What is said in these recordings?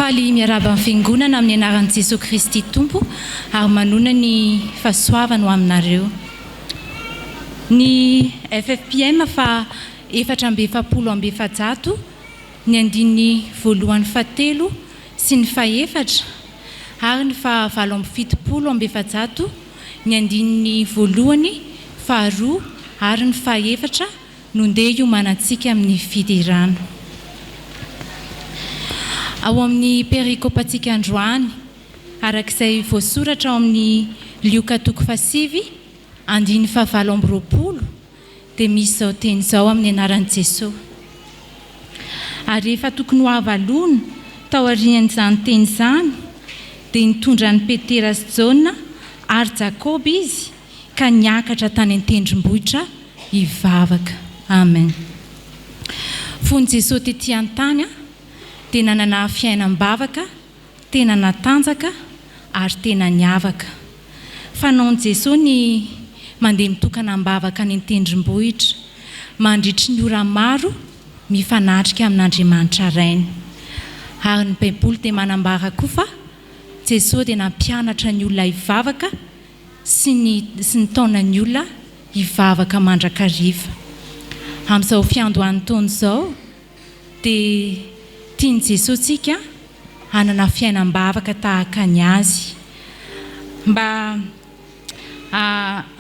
Faly miarahaba ny Fiangonana amin'ny anaran'i Jesoa Kristy Tompo ary manona ny fahasoavany ho aminareo. Ny ffpm faha 444, ny andininy voalohany fahatelo sy ny fahefatra ary ny faha 478, ny andininy voalohany, faharoa ary ny fahefatra no ndeha hiomanantsika amin'ny fiderana. Ao amin'ny perikopantsika androany, araka izay voasoratra ao amin'ny Lioka toko fahasivy, andininy fahavalo amby 20, dia misy izao teny izao amin'ny anaran'i Jesoa. Ary rehefa tokony ho avalona taorian'izany teny izany, dia nitondra an'i Petera sy Jaona ary Jakoba izy ka niakatra tany an-tendrombohitra hivavaka. Amen. Fony Jesoa tety an-tany dia nanana fiainam-bavaka tena natanjaka ary tena niavaka. Fanaon'i Jesoa ny mandeha mitokana am-bavaka any an-tendrombohitra, mandritry ny ora maro mifanatrika amin'Andriamanitra Rainy. Ary ny Baiboly dia manambara koa fa Jesoa dia nampianatra ny olona hivavaka sy ny sy nitaona ny olona hivavaka mandrakariva. Amin'izao fiandohan'ny taona izao dia tian'i Jesoa tsika hanana fiainam-bavaka tahaka ny Azy. Mba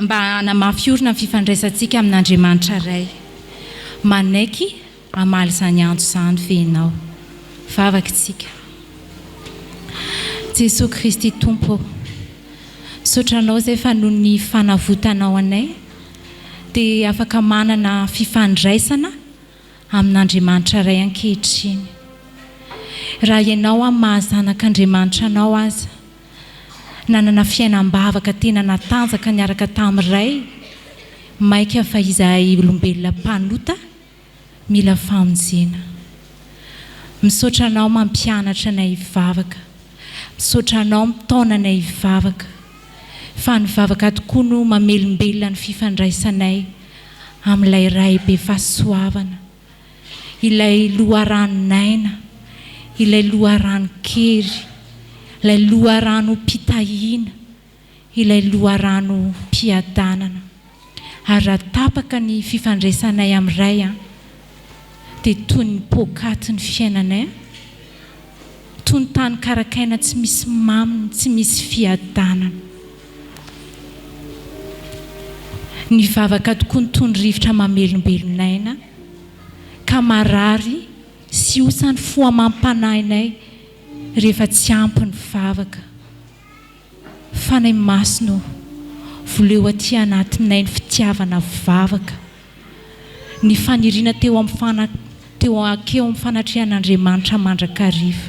mba hanamafy orina ny fifandraisantsika amin'Andriamanitra Ray. Manaiky hamaly izany antso izany ve ianao? Vavaka isika. Jesoa Kristy Tompo ô, misaotra Anao izay fa noho ny fanavotanao anay dia afaka manana fifandraisana amin'Andriamanitra Ray ankehitriny. Raha ianao amin'ny maha zanak'Andriamanitra anao aza nanana fiainam-bavaka tena natanjaka niaraka tamin'ny Ray, mainka fa izahay olombelona mpanota mila famonjena. Misaotra Anao mampianatra anay hivavaka. Misaotra Anao mitaona anay hivavaka. Fa ny vavaka tokoa no mamelombelona ny fifandraisanay amin'ilay Ray be fahasoavana, ilay loharanon'aina, ilay loharanon-kery, ilay loharanom-pitahiana, ilay loharanom-piadanana. Ary raha tapaka ny fifandraisanay amin'ny Ray an, dia toy ny poakaty ny fiainanay an, toy ny tany karakaina tsy misy maminy, tsy misy fiadanana. Ny vavaka tokoa no toy ny rivotra mamelombelon'aina, ka marary sy osa ny fo amam-panahinay rehefa tsy ampy ny vavaka. Fanahy Masina ô, voleo aty anatinay ny fitiavana vavaka, ny faniriana teo amin'ny fana teo hankeo amin'ny fanatrehan'Andriamanitra mandrakariva.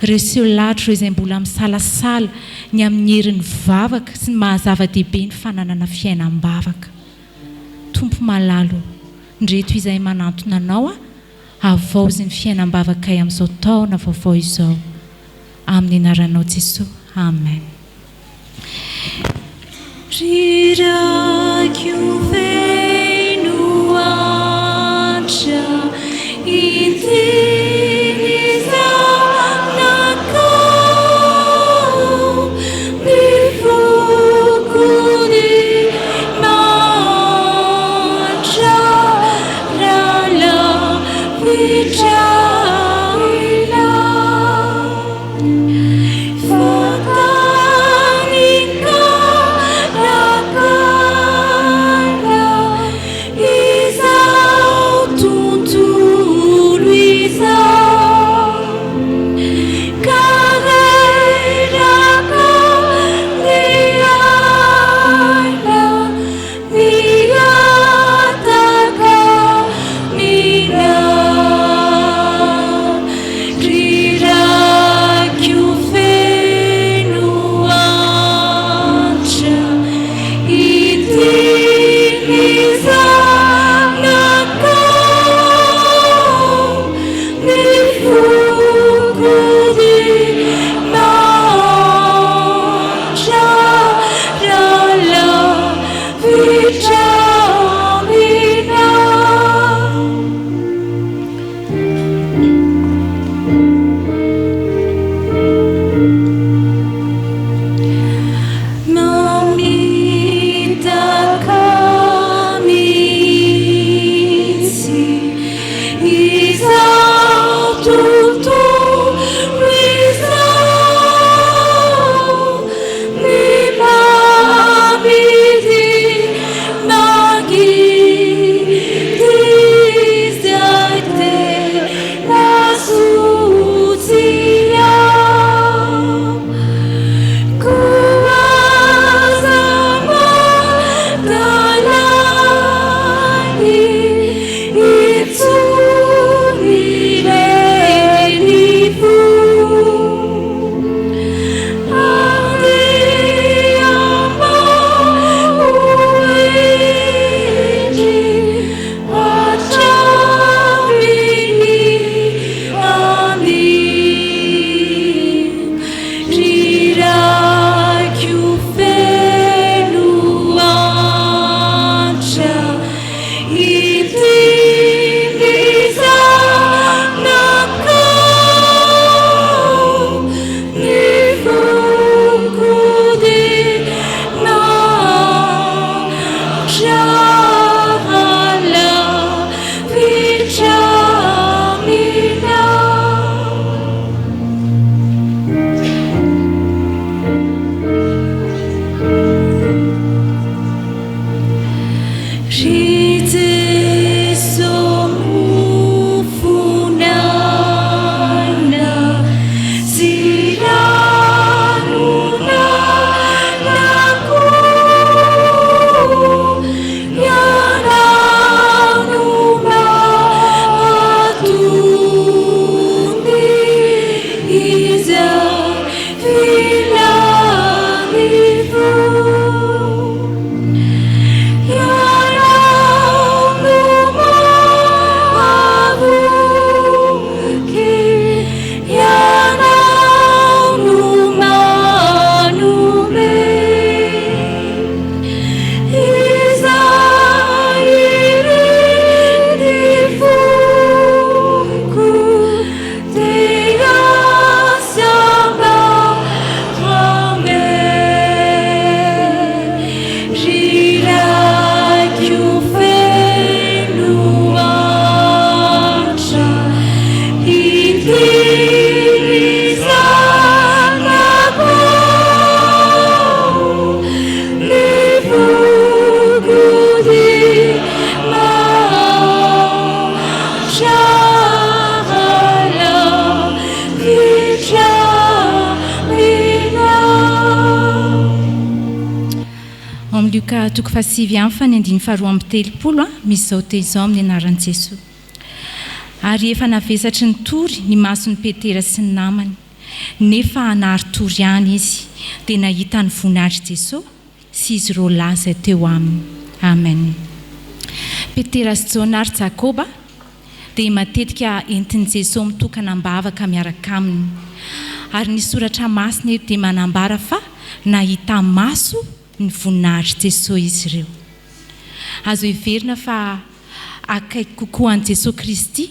Reseo lahatra ireo izay mbola misalasala ny amin'ny herin'ny vavaka sy ny maha-zava-dehibe ny fananana fiainam-bavaka. Tompo malala ô, ndreto izahay manantona Anao a, havaozy ny fiainam-bavakay amin'izao taona vaovao izao. Amin'ny anaranao Jesoa. Amen. Ry Raiko feno antra, ity ny zanakao, ny foko ny mahantra, raha lavitra Izay filan'ny fo. Ianao no mahavoky, Ianao no manome. Izay irin'ny foko dia sambatra. Ry Raiko feno antra, ity ny zanakao, ny foko dia mahantra lavitra aminao. Ao amin'ny Lioka toko fahasivy ihany fa ny andininy faharoa amby telopolo misy izao teny izao amin'ny anaran'i Jesoa. Ary efa navesatry ny tory ny mason'i Petera sy ny namany, nefa nahari-tory ihany izy, dia nahita ny voninahitr'i Jesoa sy izy roa lahy izay teo aminy. Amen. Petera sy Jaona ary Jakoba dia matetika entin'i Jesoa mitokana am-bavaka miaraka aminy. Ary ny soratra masina eto dia manambara fa nahita maso ny voninahitr'i Jesoa izy ireo. Azo heverina fa akaiky kokoa an'i Jesoa Kristy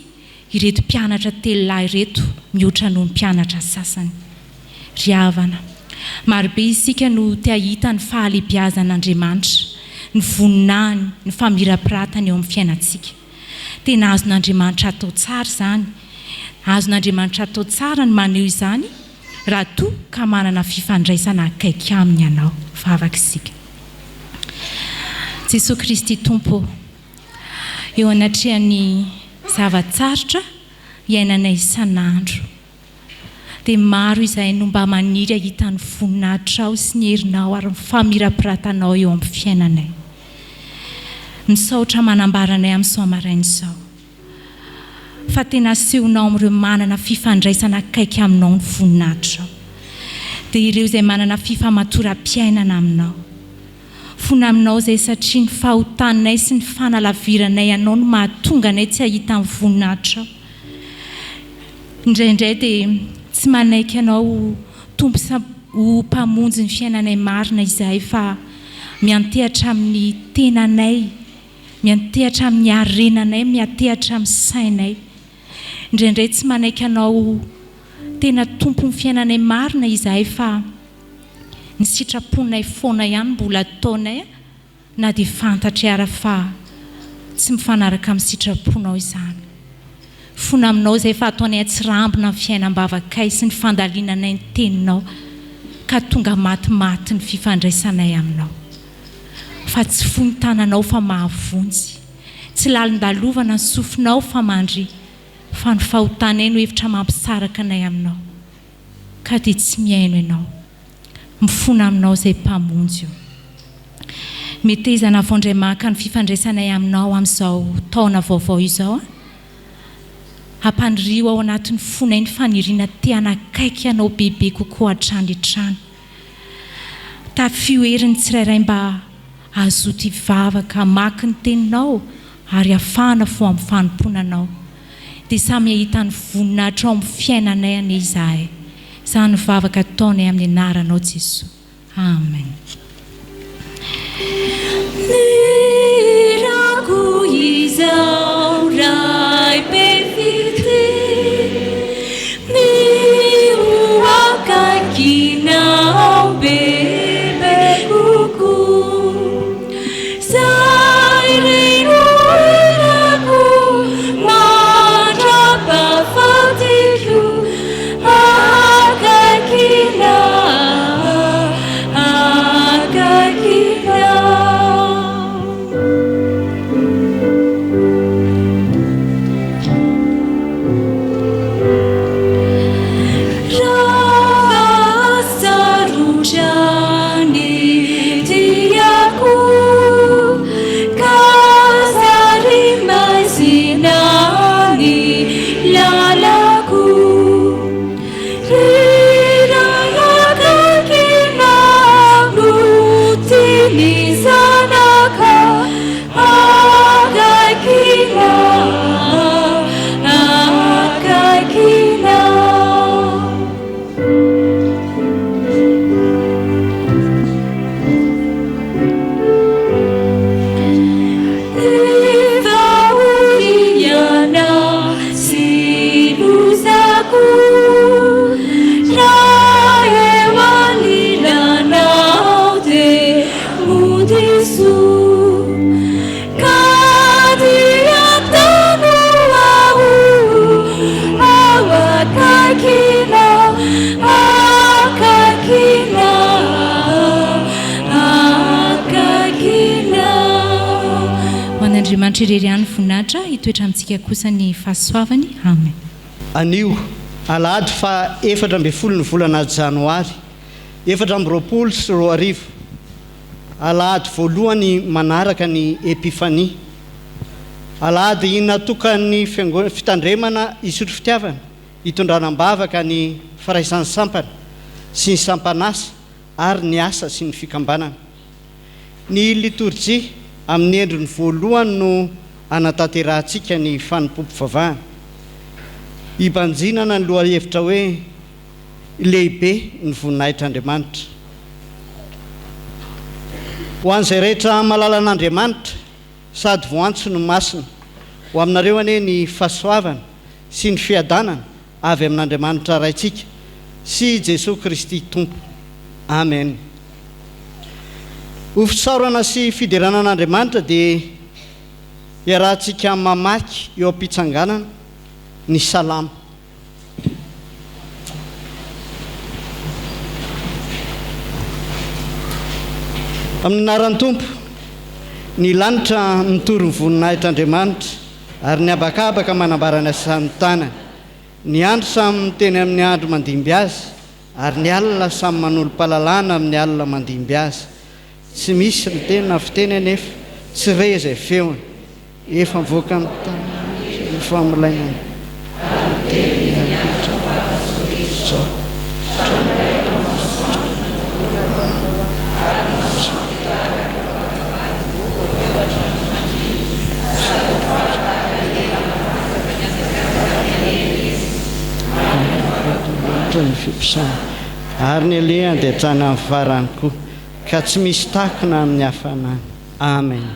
ireto mpianatra telo lahy ireto mihoatra noho ny mpianatra sasany. Ry havana, marobe isika no te hahita ny fahalehibiazan'Andriamanitra, ny voninahiny, ny famirapiratany eo amin'ny fiainantsika. Tena azon'Andriamanitra atao tsara izany. Azon'Andriamanitra atao tsara ny maneho izany raha toa ka manana fifandraisana akaiky Aminy ianao. Vavaka isika. Jesoa Kristy Tompo ô, eo anatrehan'ny zava-tsarotra iainanay isan'andro, dia maro izahay no mba maniry hahita ny voninahitrao sy ny herinao ary ny famirapiratanao eo amin'ny fiainanay. Misaotra manambara anay amin'izao maraina izao fa tena asehonao amin'ireo manana fifandraisana akaiky aminao ny voninahitrao. Dia ireo izay manana fifamatoram-piainana aminao. Fona aminao izay satria ny fahotanay sy ny fanalaviranay anao no mahatonga anay tsy hahita ny voninahitrao. Indraindray dia tsy manaiky Anao ho Tompo sy ho Mpamonjy ny fiainanay marina izahay fa miantehatra amin'ny tenanay, miantehatra amin'ny harenanay, miantehatra amin'ny sainay. Indraindray tsy manaiky Anao ho tena Tompon'ny fiainanay marina izahay fa ny sitraponay foana ihany mbola ataonay na dia fantatry ara fa tsy mifanaraka amin'ny sitraponao izany. Fona aminao izay fa ataonay an-tsirambina ny fiainam-bavakay sy ny fandalinanay ny teninao ka tonga matimaty ny fifandraisanay aminao. Fa tsy fohy ny tananao fa mahavonjy, tsy lalin-dalovana ny sofinao fa mandre, fa ny fahotanay no hevitra mampisaraka anay aminao ka dia tsy mihaino ianao. Mifona aminao izay Mpamonjy o. Metezana vao indray maka ny fifandraisanay aminao amin'izao taona vaovao izao a. Ampanirio ao anatin'ny fonay ny faniriana te hanakaiky anao bebe kokoa hatrany hatrany. Tafio hery ny tsirairay mba hazoto hivavaka, hamaky ny Teninao ary hafahana fo amin'ny fanompoana Anao. Dia samy hahita ny voninahitrao amin'ny fiainanay anie izahay. Izany vavaka ataonay amin'ny anaranao Jesoa. Amen. Nirako izao Ray be fitia, Ny ho akaikinao bebe kokoa. Zay re no irako mandra-pahafatiko, akaikinao, akaikinao. Andriamanitra irery ihany ny voninahitra, hitoetra amintsika kosa ny fahasoavany. Amen. Anio, alahady faha 14 ny volana janoary 2024, alahady voalohany manaraka ny Epifania, alahady natokan'ny Fiangonana Fitandremana Isotry Fitiavana hitondrana am-bavaka ny firaisan'ny sampana sy ny sampan'asa ary ny asa sy ny fikambanana. Ny litorjia amin'ny endriny voalohany no anatanterahantsika ny fanompoam-pivavahana. Hibanjinana ny lohahevitra hoe Lehibe ny voninahitr'Andriamanitra. Ho an'izay rehetra mahalala an'Andriamanitra sady voantso no masina, ho aminareo anie ny fahasoavana sy ny fiadanana avy amin'Andriamanitra Raintsika sy i Jesoa Kristy Tompo. Amen. Ho fisaorana sy fiderana an'Andriamanitra dia iarahantsika mamaky eo am-pitsanganana ny Salamo. Amin'ny anaran'ny Tompo, ny lanitra mitory ny voninahitr'Andriamanitra, ary ny habakabaka manambara ny asan'ny tanany. Ny andro samy miteny amin'ny andro mandimby azy, ary ny alina samy manolo-pahalalana amin'ny alina mandimby azy. Tsy misy ny teny na fiteny anefa, tsy re izay feony. Efa mivoaka ny tany efa milaina ny teny miakatra izao. Ny fiposahana ary ny alehany dia hatrany amin'ny farany koa ka tsy misy takona amin'ny hafanany. Amen.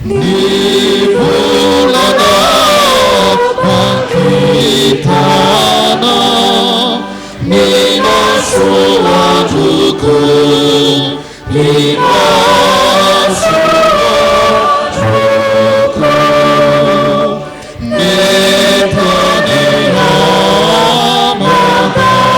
Ny volana ankitana, ny masoandroko, ny masoandroko, ny tany aman-danitra.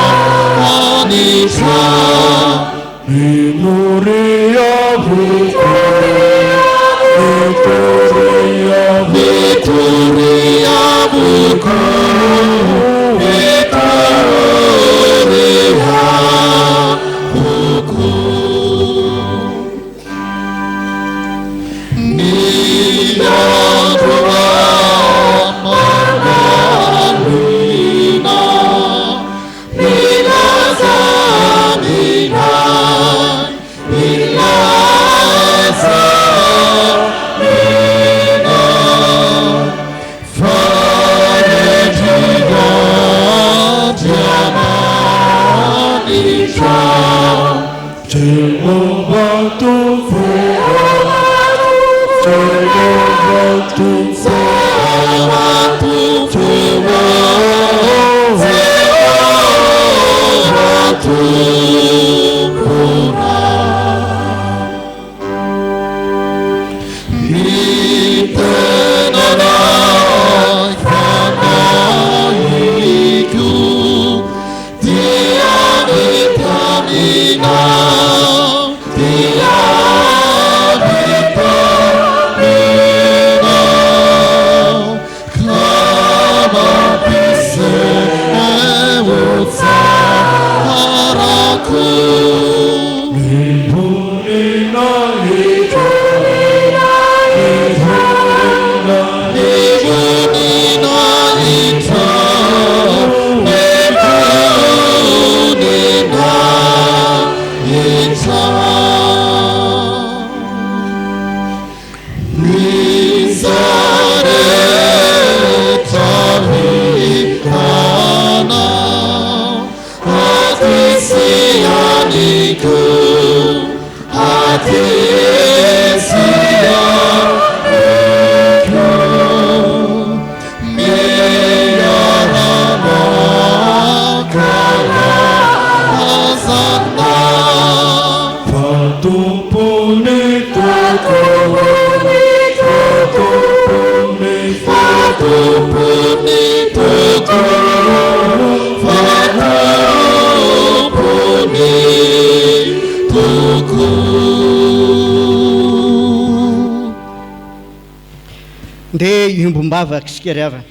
Ndeha hiombom-bavaka isika ry havana.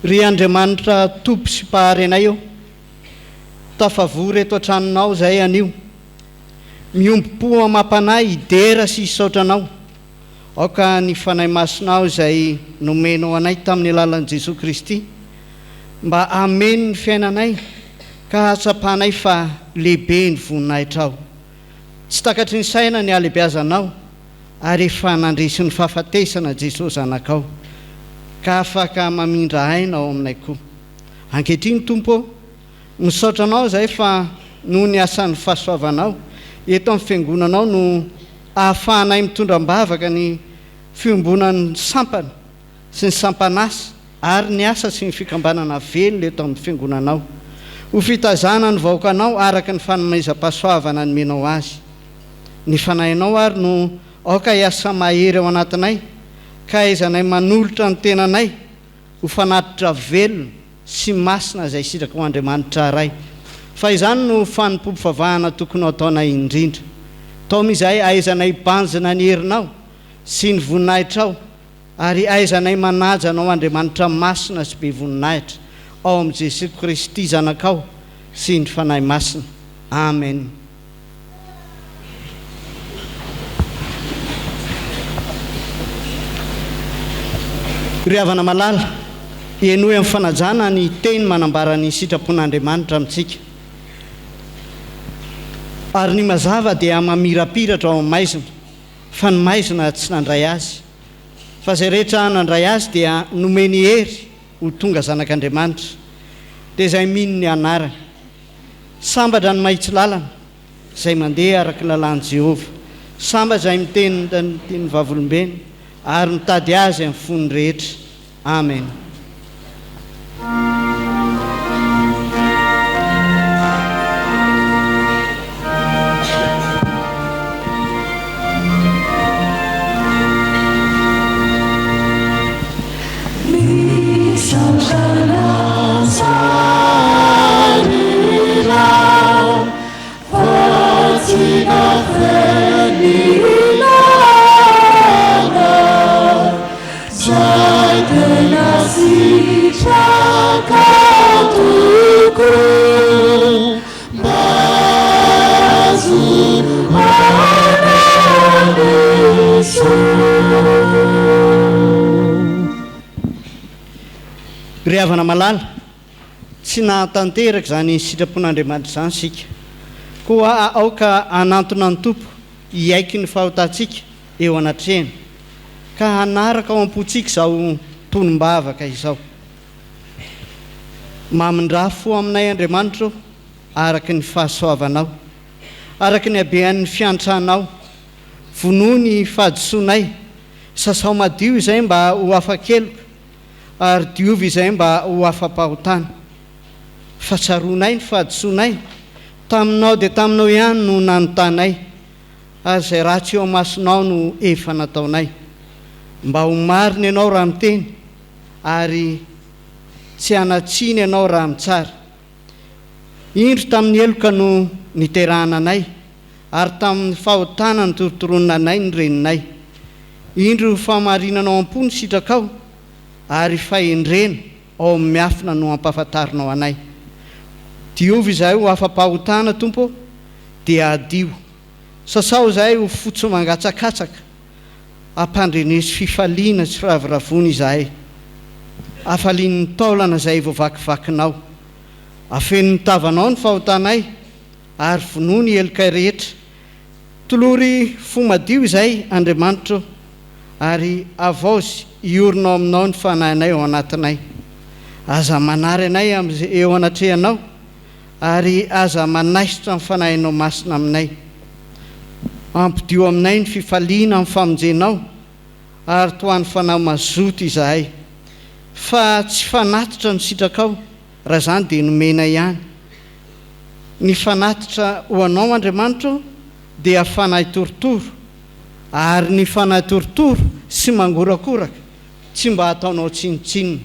Ry Andriamanitra Tompo sy Mpahary anay ô, tafavory eto an-tranonao izahay anio. Miombom-po amam-panahy hidera sy hisaotra Anao. Aoka ny Fanahy Masinao izay nomenao anay tamin'ny alalan'i Jesoa Kristy mba hameno ny fiainanay ka hahatsapanay fa lehibe ny voninahitrao. Tsy takatry ny saina ny halebiazanao ary efa nandresy ny fahafatesana Jesoa Zanakao ka afaka mamindra aina ao aminay koa. Ankehitriny Tompo ô, Misaotra Anao izahay fa noho ny asan'ny fahasoavanao eto amin'ny Fiangonanao no ahafahanay mitondra am-bavaka ny fiombonan'ny sampana sy ny sampan'asa ary ny asa sy ny fikambanana velona eto amin'ny Fiangonanao ho fitaizana ny vahoakanao araka ny fanomezam-pahasoavana nomenao azy. Ny Fanahinao ary no aoka hiasa mahery ao anatinay ka hahaizanay manolotra ny tenanay ho fanatitra velona sy masina izay sitraka ho Andriamanitra Ray, fa izany no fanompoam-pivavahana tokony ho ataonay indrindra. Taomy izahay ahaizanay hibanjina ny herinao sy ny voninahitrao, ary ahaizanay manaja Anao Andriamanitra masina sy be voninahitra, ao amin'i Jesoa Kristy Zanakao sy ny Fanahy Masina. Amen. Ry havana malala, henoy amin'ny fanajana ny teny manambara ny sitrapon'Andriamanitra amintsika. Ary ny mazava dia mamirapiratra ao amin'ny maizina, fa ny maizina tsy nandray azy. Fa izay rehetra nandray azy dia nomeny hery ho tonga zanak'Andriamanitra, dia izay mino ny anarany. Sambatra ny mahitsy lalana, izay mandeha araka ny lalàn'i Jehovah. Sambatra izay miteny ny tenin'ny Vavolombeny, ary mitady azy amin'ny fony rehetra. Amena. Ry havana malala, tsy nahatanteraka izany sitrapon'Andriamanitra izany isika. Koa aoka hanantona ny Tompo hiaiky ny fahotantsika eo anatrehany, ka hanaraka ao am-pontsika izao tonom-bavaka izao. Mamindrà fo aminay Andriamanitra ô, araka ny fahasoavanao, araka ny habean'ny fiantranao. Vonoy ny fahadisoanay, sasao madio izay mba ho afa-keloka, ary diovy izay mba ho afa-pahotana. Fa tsaroanay ny fahadisoanay, taminao dia taminao ihany no nanotanay, ary izay ratsy eo imasonao no efa nataonay. Mba ho marina ianao raha miteny, ary tsy hanan-tsiny ianao raha mitsara. Indro tamin'ny heloka no niterahana anay, ary tamin'ny fahotana notorotoronina anay ny reninay. Indro fahamarinana ao am-po ny sitrakao, ary fahendrena ao amin'ny miafina no ampahafantarinao anay. Diovy izahay ho afa-pahotana, Tompo ô, dia hadio. Sasao izahay ho fotsy mangatsakatsaka. Ampandreneso fifaliana sy firavoravoana izahay. Hafalian'ny taolana izay voavakivakinao. Afeno ny tavanao ny fahotanay, ary vonoy ny helokay rehetra. Tolory fo madio izay, Andriamanitra ô, ary havaozy hiorina ao aminao ny fanahinay ao anatinay. Aza manary anay eo anatrehanao, ary aza manaisotra ny Fanahinao Masina aminay. Ampodio aminay ny fifaliana amin'ny famonjenao, ary tohano fanahy mazoto izahay. Fa tsy fanatitra no sitrakao, raha izany dia nomenay ihany. Ny fanatitra ho Anao, Andriamanitra ô, dia fanahy torotoro. Ary ny fanahy torotoro sy mangorakoraka tsy mba hataonao tsinontsinona.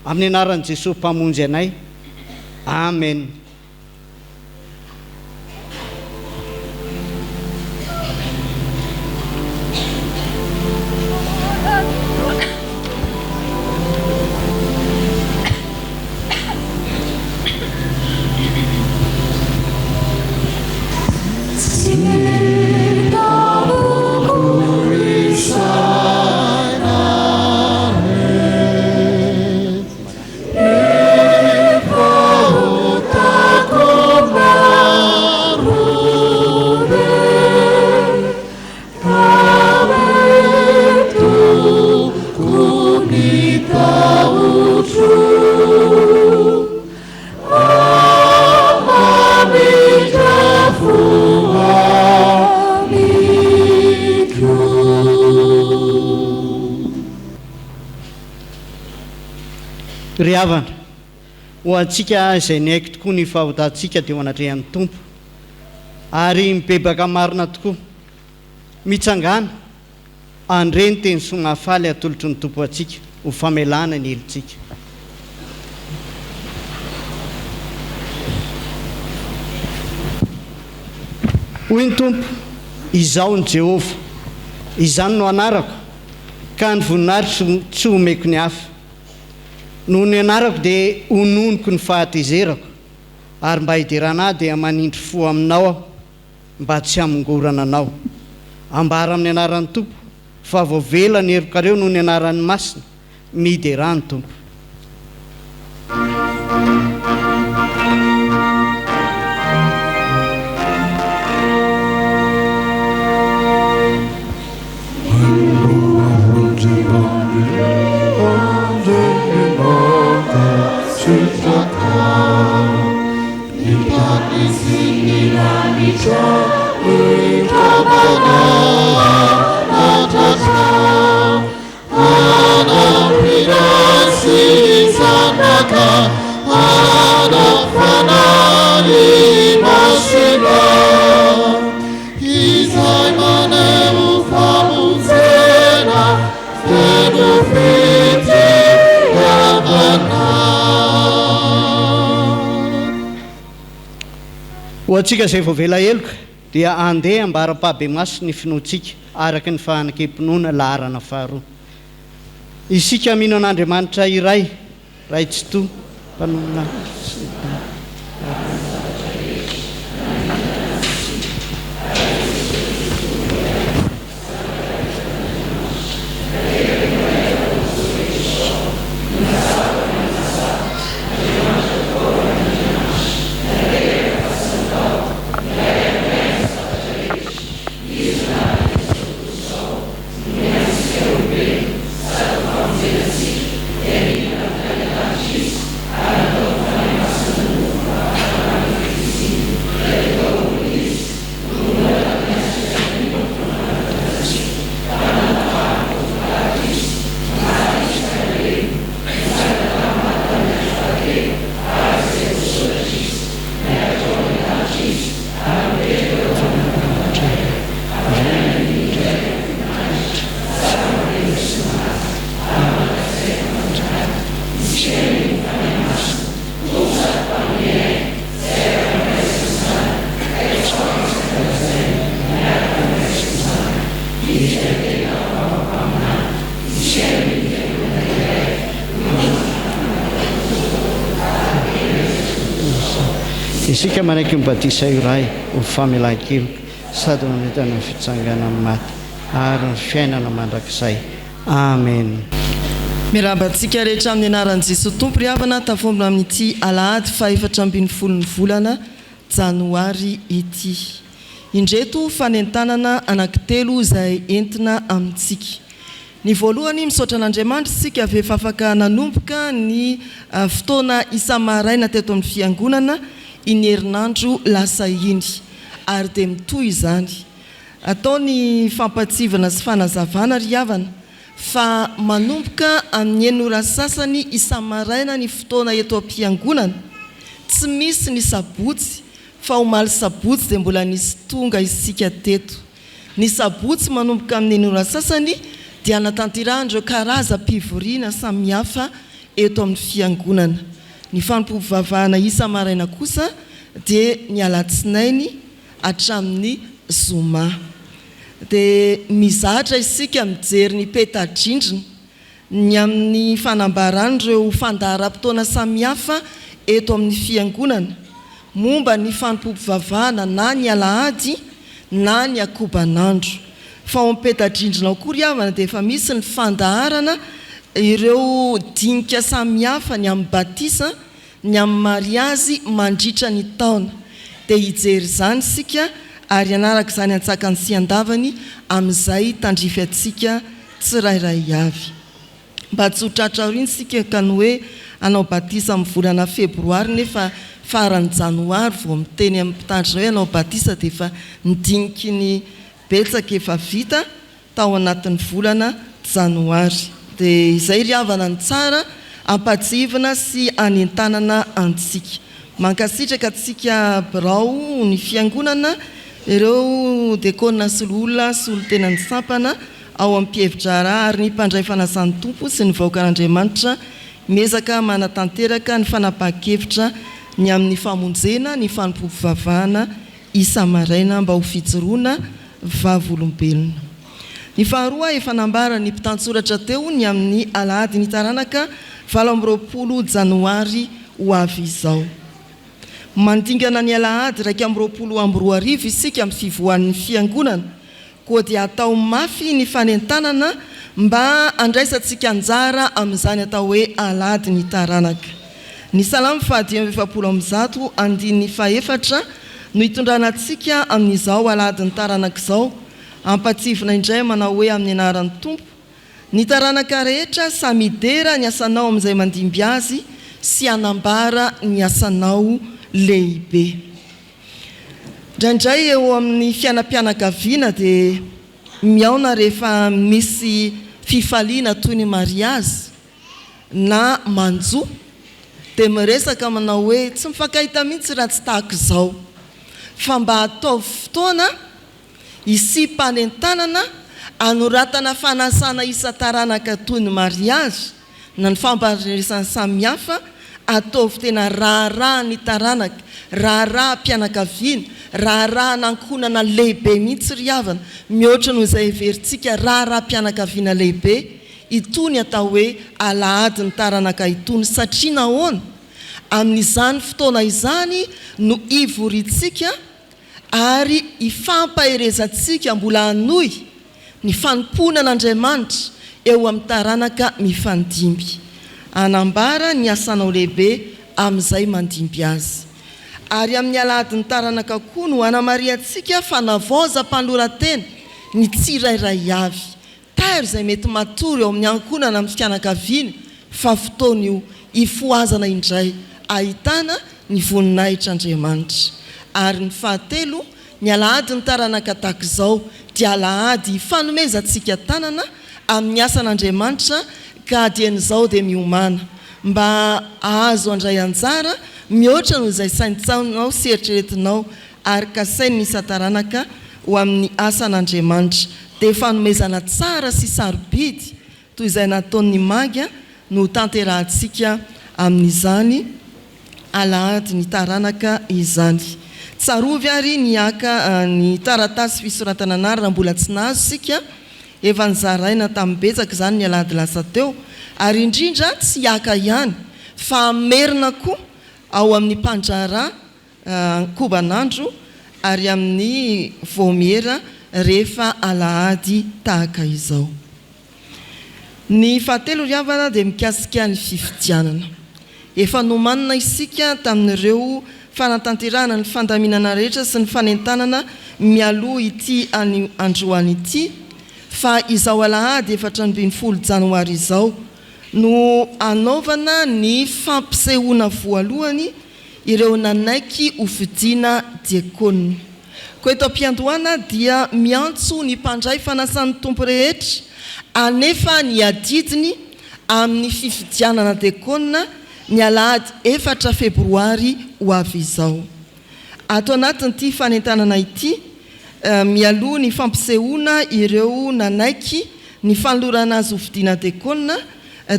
Amin'ny anaran'i Jesoa Mpamonjy anay. Amen. Ry havana, ho antsika izay niaiky tokoa ny fahotantsika teo anatrehan'ny Tompo, ary mibebaka marina tokoa, mitsangàna, Handre ny teny soa mahafaly atolotry ny Tompo antsika ho famelana ny helotsika. Hoy ny Tompo, Izaho no Jehovah, izany no anarako, ka ny voninahitro tsy homeko ny hafa. Noho ny anarako dia hononiko ny fahatezerako, ary mba hiderana Ahy dia manindry fo aminao Aho. mba tsy hamongorana anao. Ambara amin'ny anaran'ny Tompo fa voavela ny helokareo noho ny anarany masina. Miderà ny Tompo. Ho antsika izay voavela heloka dia andeha ambara-pahabemaso ny finoantsika araka ny fahanekem-pinoana laharana faharoa. Isika mino an'Andriamanitra iray, Ray Tsitoha, Mpanomina sy ny Tany. Isika manaiky ny batisa iray ho famelan-keloka sady mametana ny fitsanganan'ny maty ary ny fiainana mandrakizay. Amen. Miarahaba antsika rehetra amin'ny anaran'i Jesoa Tompo ry havana tafaombona amin'ity alahady fahefatra ambin'ny folon'ny volana janoary ity. Indreto fanentanana anankitelo izay entina amintsika. Ny voalohany, misaotra an'Andriamanitra isika fa efa afaka nanomboka ny fotoana isa-maraina teto amin'ny Fiangonana iny herinandro lasa iny. Ary dia mitohy izany. Atao ny fampahatsivana sy fanazavana ry havana fa manomboka amin'ny enina ora sasany isa-maraina ny fotoana eto am-piangonana, tsy misy ny sabotsy fa omaly sabotsy dia mbola nisy tonga isika teto. Ny sabotsy manomboka amin'ny enina ora sasany dia hanatanterahana ireo karazam-pivoriana samihafa eto amin'ny Fiangonana. Ny fanompoam-pivavahana isa-maraina kosa dia ny alatsinainy hatramin'ny zoma. Dia mizatra isika mijery ny peta-drindrina ny amin'ny fanambaran'ireo fandaharam-potoana samihafa eto amin'ny Fiangonana momba ny fanompoam-pivavahana na ny alahady na ny akoban'andro. Fa ao amin'ny peta-drindrina ao koa ry havana dia efa misy ny fandaharana ireo dinika samihafa ny amin'ny batisa, ny amin'ny mariazy mandritra ny taona. Dia hijery izany isika ary hanaraka izany an-tsakany sy an-davany amin'izay tandrify antsika tsirairay avy. Mba tsy ho tratra aoriana isika ka ny hoe hanao batisa amin'ny volana febroary nefa faran'ny janoary vao miteny amin'ny mpitandrina hoe hanao batisa dia efa ny diniky ny betsaka efa vita tao anatin'ny volana janoary. Dia izay ry havana ny tsara ampahatsiahivina sy anentanana antsika. Mankasitraka antsika birao ny fiangonana, ireo dekona sy loholona solontenan'ny sampana ao amin'ny mpihevi-draharaha ary ny mpandray fanasan'ny Tompo sy ny vahoakan'Andriamanitra miezaka manatanteraka ny fanapahan-kevitra ny amin'ny famonjena ny fanompoam-pivavahana isa-maraina mba ho fijoroana vavolombelona. Ny faharoa, efa nambaran'ny mpitantsoratra teo ny amin'ny alahadin'ny taranaka 28 janoary ho avy izao. Mandingana ny alahady 2021 isika amin'ny fivoahan'ny fiangonana, koa dia atao mafy ny fanentanana mba handraisantsika anjara amin'izany atao hoe alahadin'ny taranaka. Ny Salamo faha-145 andininy fahefatra no hitondrana antsika amin'izao alahadin'ny taranaka izao, ampatsivina indray manao hoe amin'ny anaran'ny Tompo, Ny taranaka rehetra samy hidera ny asanao amin'izay mandimby azy sy hanambara ny asanao lehibe. Indraindray eo amin'ny fiainam-pianakaviana dia mihaona rehefa misy fifaliana toy ny mariazy na manjo dia miresaka manao hoe tsy mifankahita mihitsy raha tsy tahaka izao fa mba ataovy fotoana hisiam-panentanana hanoratana fanasana isan-taranaka toy ny mariazy na ny fampaharenesana samihafa, ataovy tena raharahan'ny taranaka, raharaham-pianakaviana, raharahan'ankohonana lehibe mihitsy ry havana, mihoatra noho izay heverintsika raharaham-pianakaviana lehibe itony atao hoe alahadin'ny taranaka itony satria nahoana? Amin'izany fotoana izany no ivoriantsika ary hifampaherezantsika mbola hanohy ny fanompoana an'Andriamanitra eo amin'ny taranaka mifandimby. Hanambara ny asanao lehibe amin'izay mandimby azy. Ary amin'ny alahadin'ny taranaka koa no hanamarihantsika fanavaozam-panoloran-tena ny tsirairay avy. Tairo izay mety matory ao amin'ny ankohonana amin'ny fianakaviana fa fotoana io hifohazana indray ahitana ny voninahitr'Andriamanitra. Ary ny fahatelo, ny alahadin'ny taranaka tahaka izao dia alahady hifanomezantsika tanana amin'ny asan'Andriamanitra ka dieny izao dia miomàna mba hahazo handray anjara mihoatra noho izay saintsainao sy eritreretinao ary kasain'ny isan-taranaka ho amin'ny asan'Andriamanitra, dia fanomezana tsara sy sarobidy toy izay nataon'ny Magy no hotanterahantsika amin'izany alahady ny taranaka izany. Tsarovy ary ny haka ny taratasy fisoratana anarana mbola tsy nahazo isika, efa nozaraina tamin'ny betsaka izany ny alahady lasa teo, ary indrindra tsy haka ihany fa hamerina koa ao amin'ny mpandraharaha ankoban'andro ary amin'ny vaomiera rehefa alahady tahaka izao. Ny fahatelo ry havana dia mikasika ny fifidianana. Efa nomanina isika tamin'ireo fanatanterahana ny fandaminana rehetra sy ny fanentanana mialoha ity anio androany ity fa izao alahady 14 janoary izao no hanaovana ny fampisehoana voalohany ireo nanaiky ho fidiana diakona. Koa eto am-piandohana dia miantso ny mpandray fanasan'ny Tompo rehetra hanefa ny adidiny amin'ny fifidianana diakona ny alahady efatra febroary ho avy izao. Ato anatin'ity fanentanana ity Mialoha ny fampisehoana ireo nanaiky ny fanolorana azy hofidiana dekona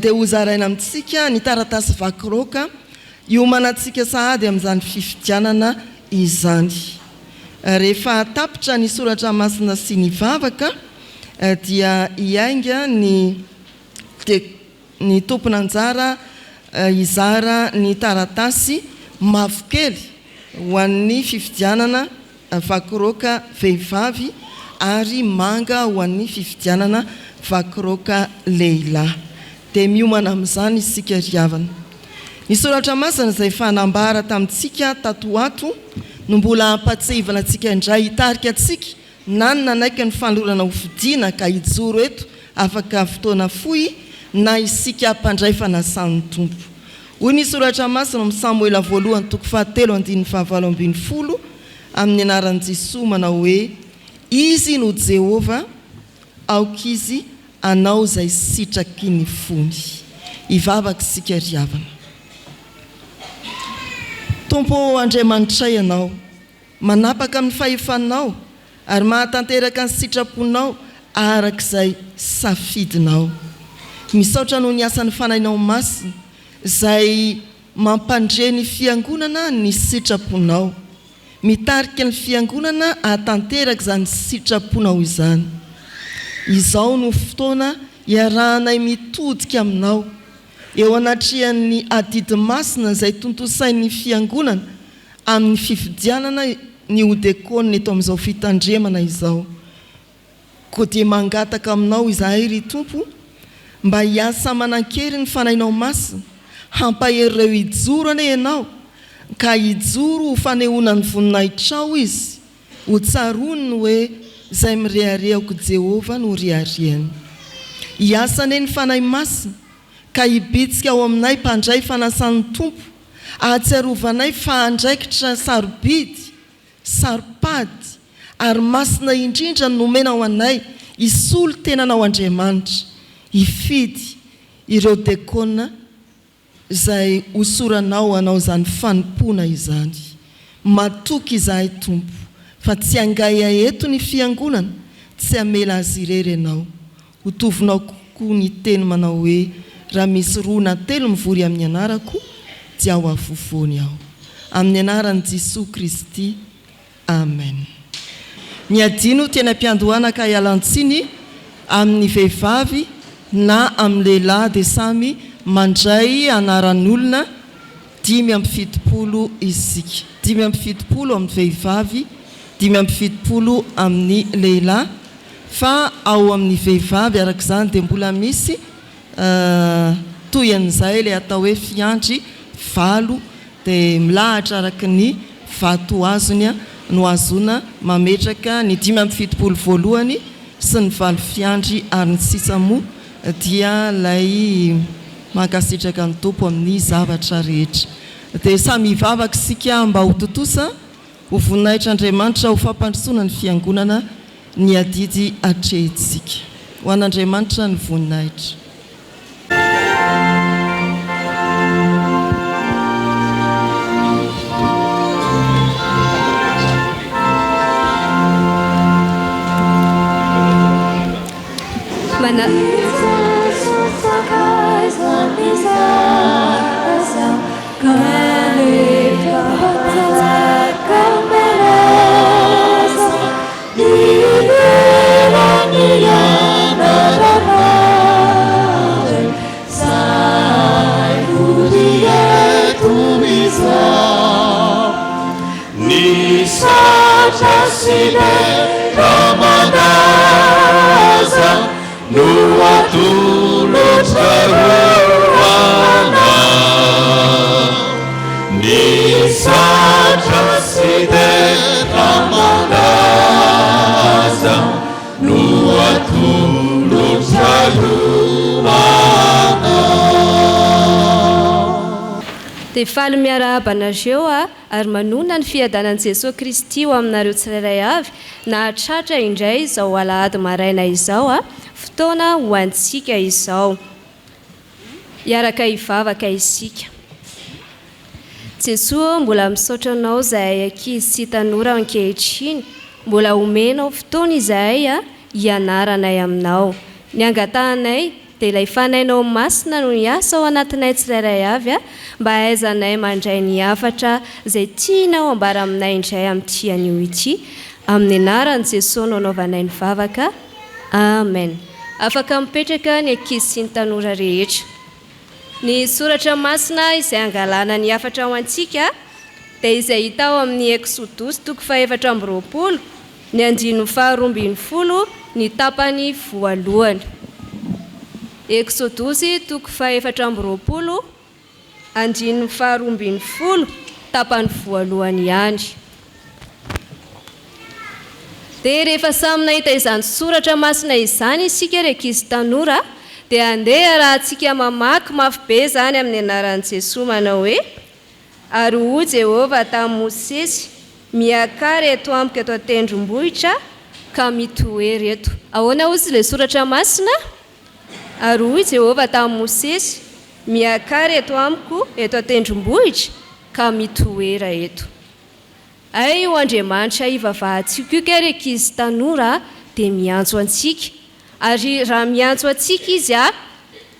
dia hozaraina amintsika ny taratasy vakiraoka hiomanantsika sahady amin'izany fifidianana izany. Rehefa tapitra ny soratra masina sy ny vavaka dia hiainga ny ny tompon'anjara hizara ny taratasy mavokely ho an'ny fifidianana vakiraoka vehivavy ary manga ho an'ny fifidianana vakiraoka lehilahy. Dia miomana amin'izany isika ry havana. Ny soratra masina izay efa nambara tamintsika tato ho ato no mbola hampatsiahivana antsika indray hitarika antsika na ny nanaiky ny fanolorana ho fidiana ka hijoro eto afaka fotoana fohy na isika mpandray fanasan'ny Tompo. Hoy ny Soratra Masina ao amin'ny Samoela voalohany toko fahatelo andininy fahavalo 18 amin'ny anaran'i Jesoa manao hoe, Izy no Jehovah, aoka Izy hanao izay sitraky ny fony. Hivavaka isika ry havana. Tompo ô Andriamanitray Ianao, Manapaka amin'ny fahefanao ary mahatanteraka ny sitraponao araka izay safidinao. Misaotra noho ny asan'ny Fanahinao Masina izay mampandre ny Fiangonana ny sitraponao. Mitarika ny Fiangonana hahatanteraka izany sitraponao izany. Izao no fotoana iarahanay mitodika aminao eo anatrehan'ny adidy masina izay tontosain'ny Fiangonana amin'ny fifidianana ny ho dekônina eto amin'izao fitandremana izao. Koa dia mangataka aminao izahay, ry Tompo, mba hiasa manan-kery ny Fanahinao Masina, hampahery ireo hijoro anie Ianao, ka hijoro ho fanehoana ny voninahitrao izy, ho tsaroany ny hoe izay mireharehako Jehovah no reharehany. Hiasa anie ny Fanahy Masina, ka hibitsika ao aminay mpandray fanasan'ny Tompo, ahatsiarovanay fa andraikitra sarobidy, saro-pady, ary masina indrindra no nomena ho anay hisolo tenanao Andriamanitra, hifidy ireo dekona izay hosoranao hanao izany fanompoana izany. Matoky izahay Tompo fa tsy hangaia eto ny Fiangonana, tsy hamela azy irery Ianao. Ho tovinao kokoa ny teny manao hoe, Raha misy roa na telo mivory amin'ny anarako, dia ao afovoany aho. Amin'ny anaran'i Jesoa Kristy, Amen. Ny adino teny am-piandohana ka ialan-tsiny amin'ny vehivavy na amin'ny lehilahy dia samy mandray anaran'olona 75 isika. 75 amin'ny vehivavy, 75 amin'ny lehilahy. Fa ao amin'ny vehivavy araka izany dia mbola misy toy an'izay ilay atao hoe fiandry valo dia milahatra araka ny vato azony no ahazoana mametraka ny 75 voalohany sy ny valo fiandry ary ny sisa moa dia ilay mankasitraka ny Tompo amin'ny zavatra rehetra. Dia samy hivavaka isika mba ho tontosa Ho voninahitr'Andriamanitra ho fampandrosoana ny Fiangonana ny adidy atrehintsika. Ho an'Andriamanitra ny voninahitra. Dia faly miarahaba anareo aho ary manonona ny fiadanan'i Jesoa Kristy ho aminareo tsirairay avy nahatratra indray izao alahady maraina izao fotoana ho antsika izao. Hiaraka hivavaka isika. Jesoa ô mbola misaotra Anao izahay ankizy sy tanora ankehitriny. Mbola omenao fotoana izahay hianaranay aminao. Ny angatahanay dia ilay Fanahinao Masina no hiasa ao anatinay tsirairay avy mba hahaizanay mandray ny hafatra izay tianao ambara aminay indray amin'ity anio ity. Amin'ny anaran'i Jesoa no anaovanay ny vavaka. Amen. Afaka mipetraka ny ankizy sy ny tanora rehetra. Ny soratra masina izay angalana ny hafatra ho antsika dia izay hita ao amin'ny Eksodosy toko fahefatra amby 20, ny andininy faharoa ambin'ny folo ny tapany voalohany. Eksodosy toko fahefatra amby 20, andininy faharoa ambin'ny folo, tapany voalohany ihany. Dia rehefa samy nahita izany soratra masina izany isika, ry ankizy tanora, dia andeha rahantsika mamaky mafy be izany amin'ny anaran'i Jesoa manao hoe: Ary hoy Jehovah tamin'i Mosesy, Miakara eto amiko eto an-tendrombohitra, ka mitoera eto. Ahoana hozy ilay soratra masina? Ary hoy Jehovah tamin'i Mosesy, Miakara eto amiko eto an-tendrombohitra, ka mitoera eto. Hay io Andriamanitra ivavahantsika io kay ry ankizy tanora dia miantso antsika. Ary raha miantso antsika Izy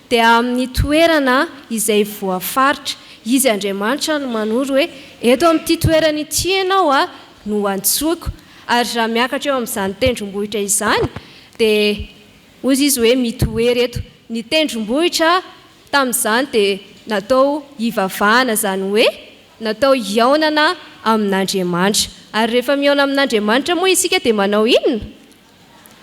dia amin'ny toerana izay voafaritra. Izy Andriamanitra no manoro hoe eto amin'ity toerana ity ianao no antsoiko. Ary raha miakatra eo amin'izany tendrombohitra izany dia hoy Izy hoe mitoera eto. Ny tendrombohitra tamin'izany dia natao hivavahana, izany hoe natao hihaonana amin'Andriamanitra. Ary rehefa mihaona amin'Andriamanitra moa isika dia manao inona?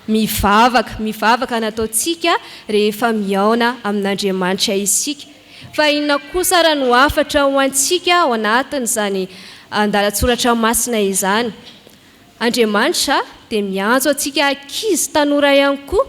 Mivavaka. Mivavaka no ataontsika rehefa mihaona amin'Andriamanitra isika. Fa inona kosa ara no hafatra ho antsika ao anatin'izany andalan-tsoratra masina izany? Andriamanitra dia miantso antsika ankizy tanora ihany koa.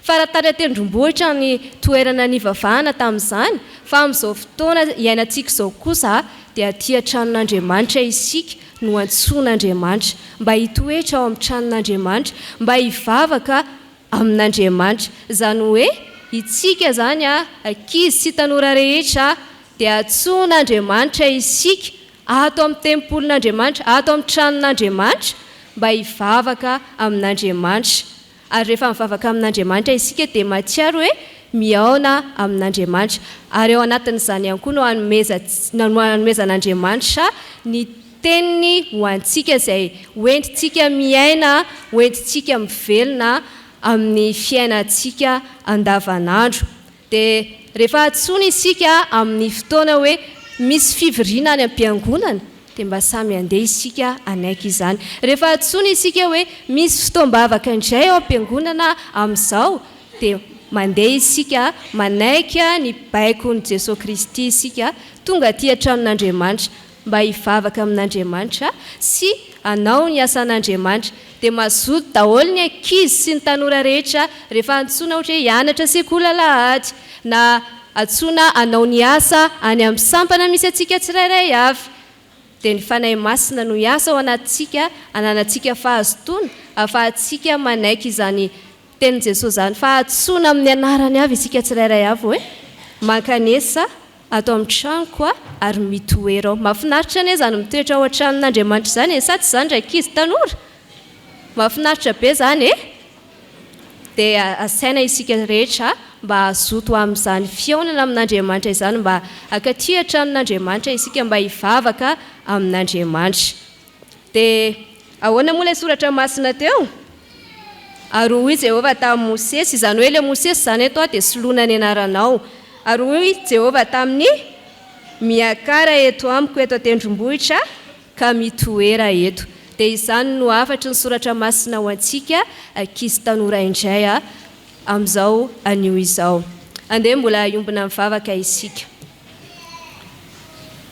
Fa raha tany an-tendrombohitra ny toerana nivavahana tamin'izany, fa amin'izao fotoana iainantsika izao kosa dia aty an-tranon'Andriamanitra isika no antsoin'Andriamanitra mba hitoetra ao amin'ny tranon'Andriamanitra, mba hivavaka amin'Andriamanitra. Izany hoe itsika izany ankizy sy tanora rehetra dia antsoin'Andriamanitra isika ato amin'ny tempolin'Andriamanitra, ato amin'ny tranon'Andriamanitra, mba hivavaka amin'Andriamanitra. Ary rehefa mivavaka amin'Andriamanitra isika dia mahatsiaro hoe mihaona amin'Andriamanitra. Ary ao anatin'izany ihany koa no hanomeza, no hanomezan'Andriamanitra ny Teniny ho antsika izay hoentintsika miaina, hoentintsika mivelona amin'ny fiainantsika andavanandro. Dia rehefa antsoina isika amin'ny fotoana hoe misy fivoriana any am-piangonana, dia mba samy handeha isika hanaiky izany. Rehefa antsoina isika hoe misy fotoam-bavaka indray ao am-piangonana amin'izao, dia mandeha isika, manaiky ny baikon'i Jesoa Kristy isika, tonga aty an-tranon'Andriamanitra mba hivavaka amin'Andriamanitra sy hanao ny asan'Andriamanitra. Dia mazoto daholo ny ankizy sy ny tanora rehetra rehefa antsoina ohatra hoe hianatra sekoly alahady na antsoina hanao ny asa any amin'ny sampana misy antsika tsirairay avy. Dia ny Fanahy Masina no hiasa ao anatintsika hananantsika fahazotoana ahafahantsika manaiky izany tenin'i Jesoa izany fa antsoina amin'ny anarany avy isika tsirairay avy hoe mankanesa ato amin'ny tranoko ary mitoera ao. Mahafinaritra anie izany mitoetra ao an-tranon'Andriamanitra izany e! Sa tsy izany ry ankizy tanora? Mahafinaritra be izany e! Dia asaina isika rehetra mba hazoto amin'izany fihaonana amin'Andriamanitra izany, mba hankaty an-tranon'Andriamanitra isika, mba hivavaka amin'Andriamanitra. Dia ahoana moa ilay soratra masina teo? Ary hoy Jehovah tamin'i Mosesy, izany hoe ilay Mosesy izany eto dia soloina ny anaranao. Ary hoy Jehovah taminy, Miakara eto amiko eto an-tendrombohitra, ka mitoera eto. Dia izany no hafatry ny soratra masina ho antsika ankizy tanora indray amin'izao anio izao. Andeha mbola hiombona mivavaka isika.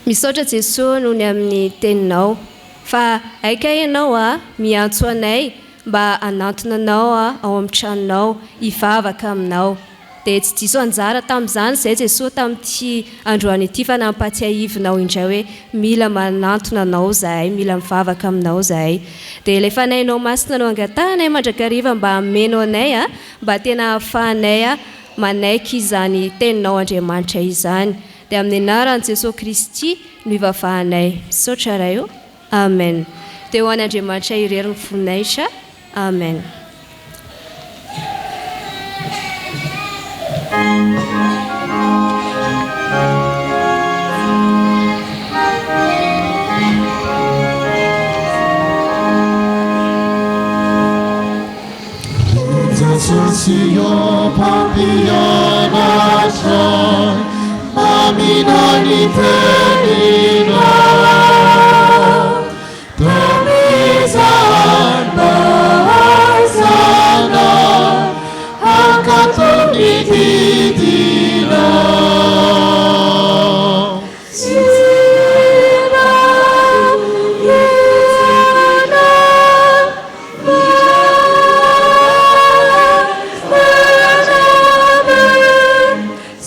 Misaotra Jesoa noho ny amin'ny teninao fa hay kay ianao a miantso anay mba hanantona anao ao amin'ny tranonao hivavaka aminao dia tsy diso anjara tamin'izany izay Jesoa tamin'ity androany ity fa nampatsiahivinao indray hoe mila manantona anao izahay mila mivavaka aminao izahay dia ilay fanahinao masina no angatahanay mandrakariva mba hameno anay a mba tena hahafahanay manaiky izany teninao Andriamanitra izany dia amin'ny anaran'i Jesoa Kristy no ivavahanay. Misaotra Ray o. Amen. Dia ho an'Andriamanitra irery ny voninahitra. Amen. Jesosy ô Mpampianatra ahy, maminany ny teninao.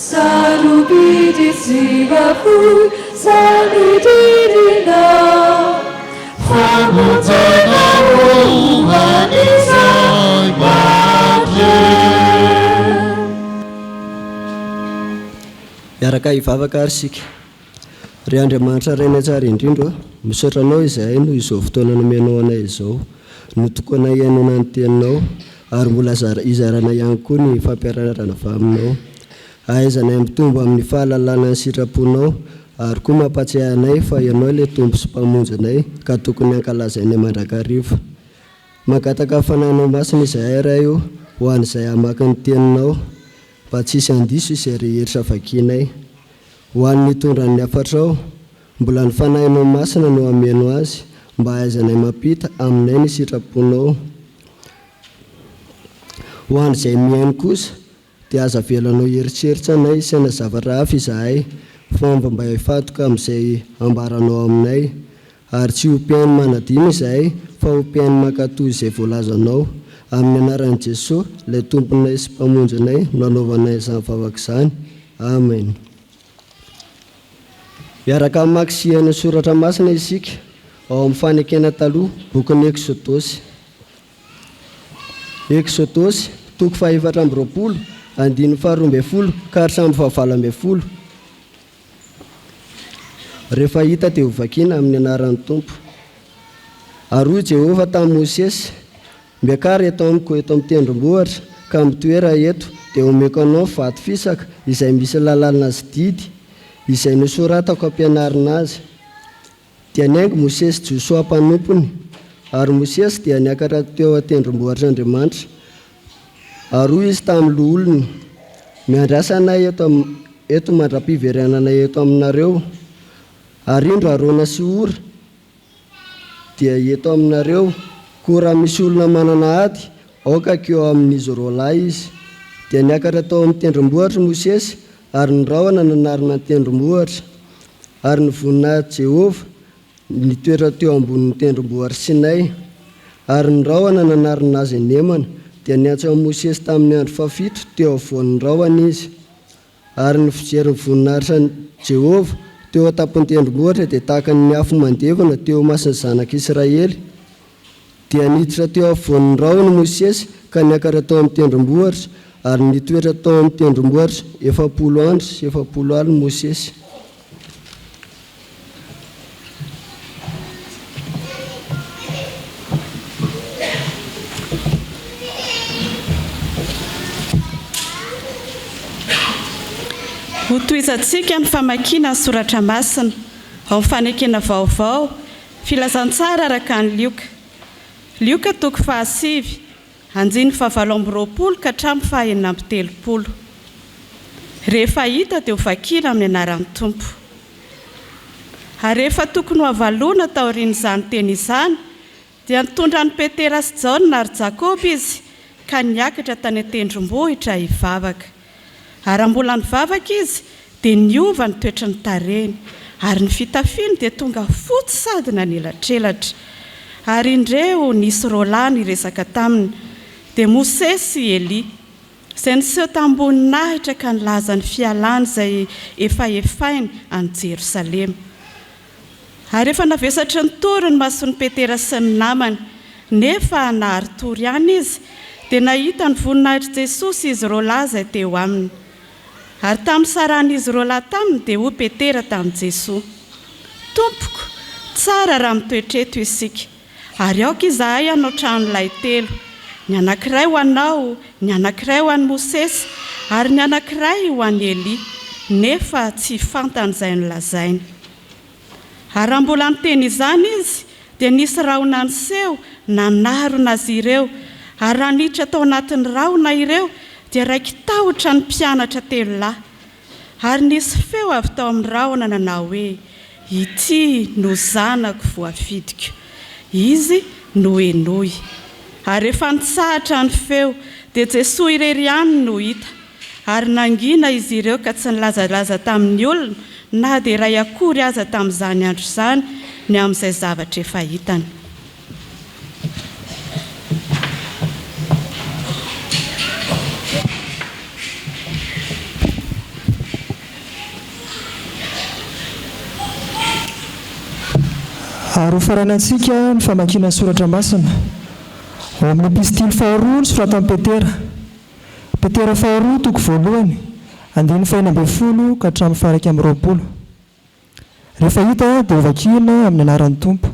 Sarobidy tsy mahafoy zany didinao. Famonjena ho an'izay maty. Miaraka hivavaka ary isika. Ry Andriamanitra Rainay tsara indrindra ô, misaotra Anao izahay noho izao fotoana nomenao anay izao. Notokana hihainoana ny Teninao, ary mbola hizarana ihany koa ny fampianarana avy Aminao. Ahaizanay mitombo amin'ny fahalalana ny sitraponao, ary koa mampatsiahy anay fa Ianao ilay Tompo sy Mpamonjy anay ka tokony hankalazainay mandrakariva. Mangataka ny Fanahinao Masina izahay Ray o, ho an'izay hamaky ny Teninao, mba tsy hisy handiso izay rehetra vakianay. Ho an'ny hitondra ny hafatrao, mbola ny Fanahinao Masina no hameno azy, mba hahaizanay mampita aminay ny sitraponao. Ho an'izay mihaino kosa, dia aza avelanao hieritreritra anay hisaina zavatra hafa izahay, fa mba mba hifantoka amin'izay ambaranao aminay. Ary tsy ho mpihaino manadino izahay, fa ho mpihaino mankatò izay voalazanao. Amin'ny anaran'i Jesoa, ilay Tomponay sy Mpamonjinay, no anaovanay izany vavaka izany. Amen. Miaraka hamaky sy hihaino ny soratra masina isika ao amin'ny Fanekena Taloha, bokin'ny Eksodosy. Eksodosy, toko fahefatra amby 20, andininy faharoa ambin'ny folo ka hatramin'ny fahavalo ambin'ny folo. Rehefa hita dia hovakina amin'ny anaran'ny Tompo. Ary hoy Jehovah tamin'i Mosesy, Miakara eto amiko eto amin'ny tendrombohitra, ka mitoera eto, dia homeko anao vato fisaka izay misy lalàna sy didy, izay nosoratako hampianarina azy. Dia niainga Mosesy Josoa mpanompony, ary Mosesy dia niakatra teo an-tendrombohitr'Andriamanitra. Ary hoy izy tamin'ny loholony, Miandrasa anay eto eto mandra-piverenanay eto aminareo. Ary indro Arona sy Hora dia eto aminareo, koa raha misy olona manana ady, aoka hankeo amin'izy roalahy izy. Dia niakatra tao amin'ny tendrombohitra Mosesy, ary ny rahona nanarona ny tendrombohitra. Ary ny voninahitr'i Jehovah nitoetra teo ambonin'ny tendrombohitr'i Sinay. Ary ny rahona nanarona azy henemana, dia niantso an'i Mosesy tamin'ny andro fahafito teo afovoan'ny rahona izy. Ary ny fijery ny voninahitr'i Jehovah teo an-tampon'ny tendrombohitra dia tahaka ny afo mandevona teo imason'ny zanak'Israely. Dia niditra teo afovoan'ny rahona Mosesy ka niakatra tao amin'ny tendrombohitra, ary nitoetra tao amin'ny tendrombohitra 40 andro sy 40 alina Mosesy. Hotohizantsika ny famakiana ny soratra masina ao amin'ny Fanekena Vaovao Filazantsara araka an'i Lioka. Lioka toko fahasivy, andininy fahavalo amby 20 ka hatramin'ny faha-36. Rehefa hita dia hovakiana amin'ny anaran'ny Tompo. Ary rehefa tokony ho avalona taorian'izany teny izany, dia nitondra an'i Petera sy Jaona ary Jakoba izy ka niakatra tany an-tendrombohitra hivavaka. Ary raha mbola nivavaka izy, dia niova ny toetry ny tarehiny, ary ny fitafiany dia tonga fotsy sady nanelatrelatra. Ary indreo nisy roalahy niresaka taminy, dia Mosesy sy Elia, izay niseho tamim-boninahitra ka nilaza ny fialany izay efa efainy any Jerosalema. Ary efa navesatry ny tory ny mason'i Petera sy ny namany, nefa nahari-tory ihany izy, dia nahita ny voninahitr'i Jesosy izy roalahy izay teo aminy. Ary tamin'ny saran'izy roalahy taminy dia hoy Petera tamin'i Jesoa, Tompoko, tsara raha mitoetra eto isika. Ary aoka izahay hanao tranolay telo, ny anankiray ho anao, ny anankiray ho an'i Mosesy, ary ny anankiray ho an'i Elia. Nefa tsy fantany izay nolazainy. Ary raha mbola niteny izany izy, dia nisy rahona niseho nanarona azy ireo, ary raha niditra tao anatin'ny rahona ireo, dia raiki-tahotra ny mpianatra telo lahy. Ary nisy feo avy tao amin'ny rahona nanao hoe, Ity no Zanako voafidiko. Izy no henoy. Ary rehefa nitsahatra ny feo, dia Jesoa irery ihany no hita. Ary nangina izy ireo ka tsy nilazalaza tamin'ny olona na dia iray akory aza tamin'izany andro izany ny amin'izay zavatra efa hitany. Ary hofaranantsika ny famakiana ny soratra masina ao amin'ny epistily faharoa nosoratan'i Petera. Petera faharoa toko voalohany, andininy fahenina ambin'ny folo ka hatramin'ny faha-21. Rehefa hita dia hovakiana amin'ny anaran'ny Tompo.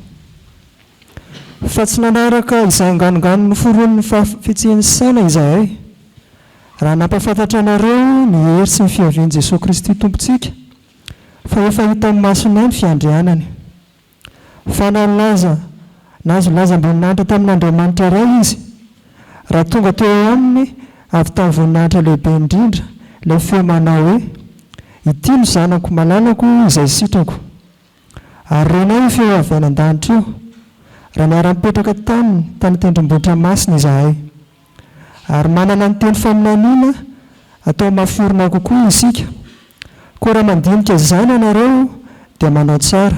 Fa tsy nanaraka izay anganongano noforonin'ny fahafetsian'ny saina izahay, raha nampahafantatra anareo ny hery sy ny fiavian'i Jesoa Kristy Tompontsika, fa efa hitan'ny masonay ny fiandrianany. Fa nalaza, nahazo lazam-boninahitra tamin'Andriamanitra Ray izy, raha tonga teo aminy avy tamin'ny voninahitra lehibe indrindra ilay feo manao hoe, Ity no Zanako malalako izay sitrako. Ary renay io feo avy any an-danitra io, raha niara-nipetraka taminy tany an-tendrombohitra masina izahay. Ary manana ny teny faminaniana atao mafy orina kokoa isika. Koa raha mandinika izany ianareo dia manao tsara.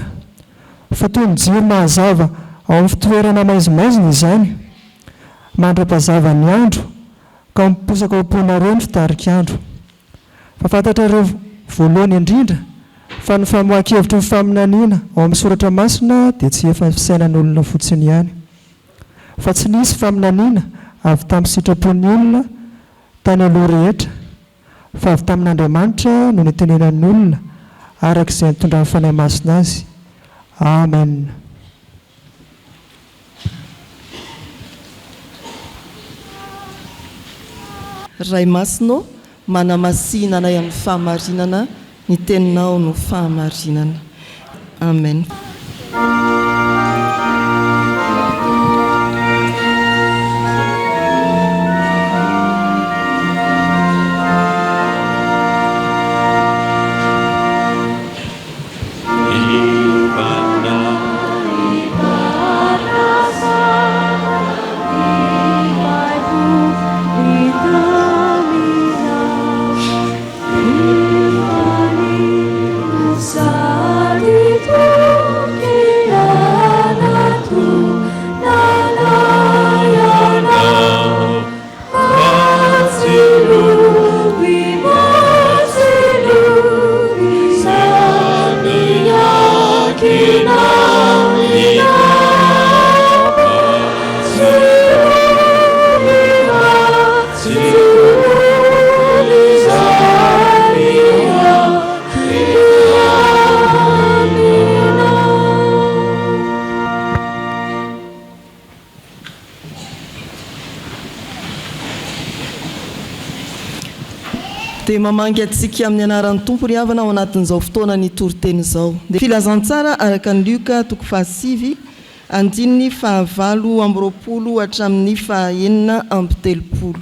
Fa toy ny jiro mahazava ao amin'ny fitoerana maizimaizina izany, mandra-pahazava ny andro ka miposaka ao am-ponareo ny fitarik'andro. Fa fantatrareo voalohany indrindra fa ny famoahan-kevitry ny faminaniana ao amin'ny Soratra Masina dia tsy efa fisainan'olona fotsiny ihany. Fa tsy nisy faminaniana avy tamin'ny sitrapon'ny olona tany aloha rehetra, fa avy tamin'Andriamanitra no nitenenan'ny olona araka izay nitondran'ny Fanahy Masina azy. Amen. Ray Masina ô, manamasina anay amin'ny fahamarinana, ny Teninao no fahamarinana. Amen. Dia mamangy antsika amin'ny anaran'ny Tompo ry havana ao anatin'izao fotoana ny toriteny izao. Filazantsara araka an'i Lioka toko fahasivy andininy fahavalo amby roapolo hatramin'ny fahaenina amby telopolo.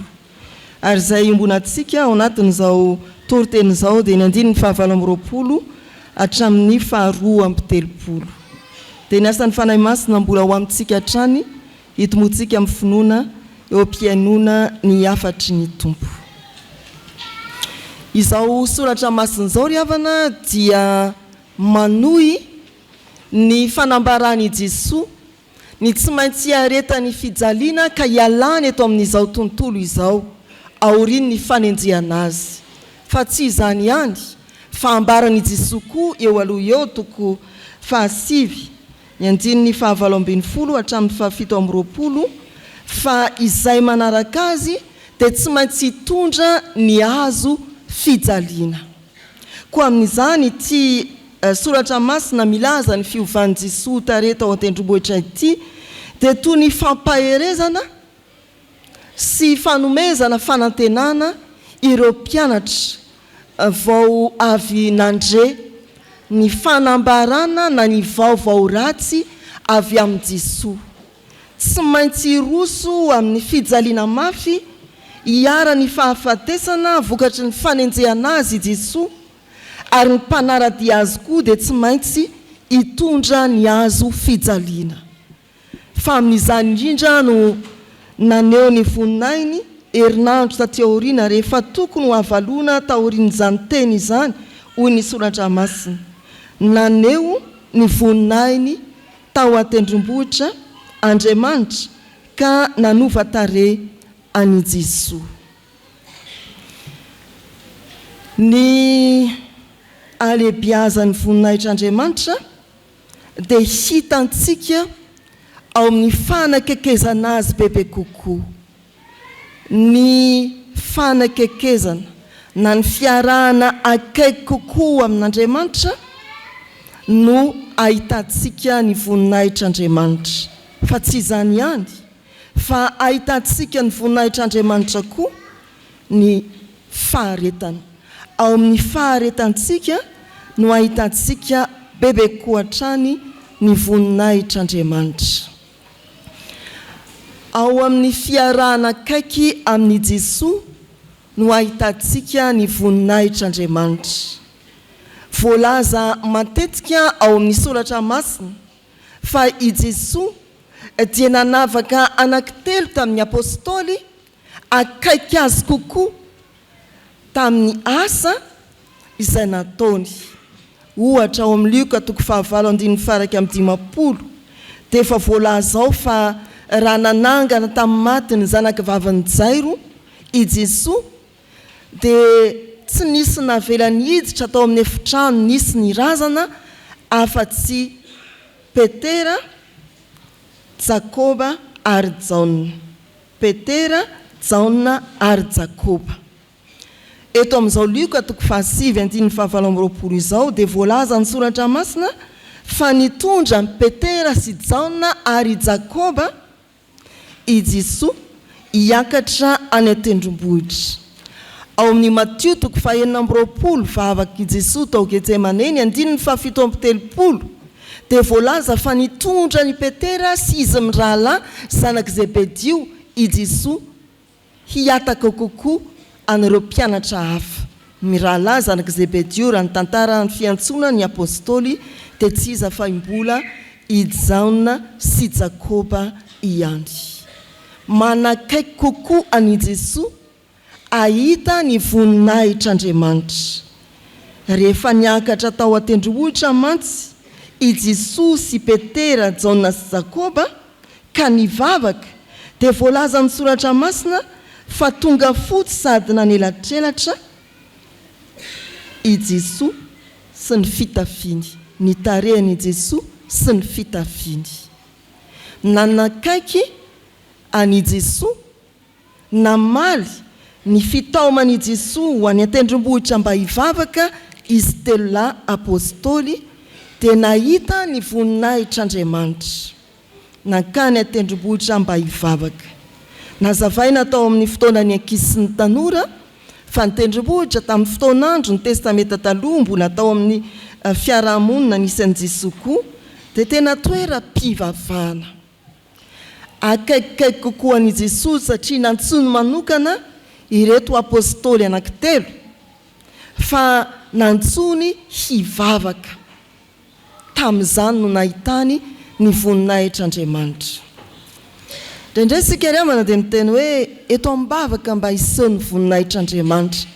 Ary izay iombonantsika ao anatin'izao toriteny izao dia ny andininy fahavalo amby roapolo hatramin'ny faharoa amby telopolo. Dia ny asan'ny Fanahy Masina mbola ho amintsika hatrany Hitomboantsika amin'ny finoana eo am-pihainoana ny hafatry ny Tompo. Izao soratra masina izao ry havana dia manohy ny fanambaran'i Jesoa ny tsy maintsy hiaretany fijaliana ka hialany eto amin'izao tontolo izao aorian'ny fanenjehana azy. Fa tsy izany ihany fa ambaran'i Jesoa koa eo aloha eo toko fahasivy Ny andininy fahavalo ambin'ny folo hatramin'ny fahafito amby roapolo, fa izay manaraka azy dia tsy maintsy hitondra ny hazo fijaliana. Koa amin'izany ity soratra masina milaza ny fiovan'i Jesoa tarehy tao an-tendrombohitra ity. dia toy ny fampaherezana sy fanomezana fanantenana ireo mpianatra vao avy nandre ny fanambarana na ny vaovao ratsy avy amin'i Jesoa. Tsy maintsy hiroso amin'ny fijaliana mafy hiharan'ny fahafatesana vokatry ny fanenjehana Azy i Jesoa ary ny mpanara-dia Azy koa dia tsy maintsy hitondra ny hazo fijaliana. Fa amin'izany indrindra no naneho ny voninahiny herinandro taty aoriana rehefa tokony ho avalona taorian'izany teny izany, hoy ny Soratra Masina. Naneho ny voninahiny tao an-tendrombohitra Andriamanitra ka nanova tarehy an'i Jesoa. Ny halehibiazan'ny voninahitr'Andriamanitra dia hitantsika ao amin'ny fanakekezana azy bebe kokoa. Ny fanakekezana na ny fiarahana akaiky kokoa amin'Andriamanitra no ahitantsika ny voninahitr'Andriamanitra. Fa tsy izany ihany, fa ahitantsika ny voninahitr'Andriamanitra koa ny faharetana. Ao amin'ny faharetantsika no ahitantsika bebe kokoa hatrany ny voninahitr'Andriamanitra. Ao amin'ny fiarahana akaiky amin'i Jesoa no ahitantsika ny voninahitr'Andriamanitra. Voalaza matetika ao amin'ny Soratra Masina fa i Jesoa dia nanavaka anankitelo tamin'ny Apôstôly akaiky azy kokoa tamin'ny asa izay nataony. Ohatra, ao amin'ny Lioka toko fahavalo andininy faha-51 dia efa voalaza ao fa raha nanangana tamin'ny maty ny zanakavavin'i Jairo i Jesoa dia tsy nisy navelany hiditra tao amin'ny efitrano nisy ny razana afa-tsy Petera, Jakoba ary Jaona. Petera, Jaona ary Jakoba. Eto amin'izao Lioka toko fahasivy andininy fahavalo amby 20 izao dia voalazan'ny Soratra Masina fa nitondra an'i Petera sy Jaona ary i Jakoba i Jesoa hiakatra any an-tendrombohitra. Ao amin'ny Matio toko fahenina amby 20, vavak'i Jesoa tao Getsemane, ny andininy faha-37 dia voalaza fa nitondra an'i Petera sy izy mirahalahy zanak'i Zebedio i Jesoa hihataka kokoa an'ireo mpianatra hafa. Mirahalahy zanak'i Zebedio, raha ny tantara ny fiantsoana ny Apostoly dia tsy iza fa i mbola i Jaona sy Jakoba ihany. Manakaiky kokoa an'i Jesoa hahita ny voninahitr'Andriamanitra. Rehefa niakatra tao an-tendrombohitra mantsy i Jesoa sy Petera, Jaona sy Jakoba ka nivavaka, dia voalazan'ny Soratra Masina fa tonga fotsy sady nanelatrelatra i Jesoa sy ny fitafiany, ny tarehin'i Jesoa sy ny fitafiany. Nanakaiky an'i Jesoa Namaly ny fitaoman' i Jesoa ho any an-tendrombohitra mba hivavaka izy telo lahy Apôstôly, dia nahita ny voninahitr' Andriamanitra. Nankany an-tendrombohitra mba hivavaka. Nazavaina tao amin' ny fotoanan' ny ankizy sy ny tanora fa ny tendrombohitra tamin' ny fotoan' andro ny Testamenta Taloha mbola tao amin' ny fiarahamonina nisy an'i Jesoa koa dia tena toeram-pivavahana. Akaikikaiky kokoa an'i Jesoa satria nantsoiny manokana ireto Apostoly anankitelo fa nantsoiny hivavaka. Tamin'izany no nahitany ny voninahitr'Andriamanitra. Indraindray isika ry havana dia miteny hoe eto am-bavaka mba hiseho ny voninahitr'Andriamanitra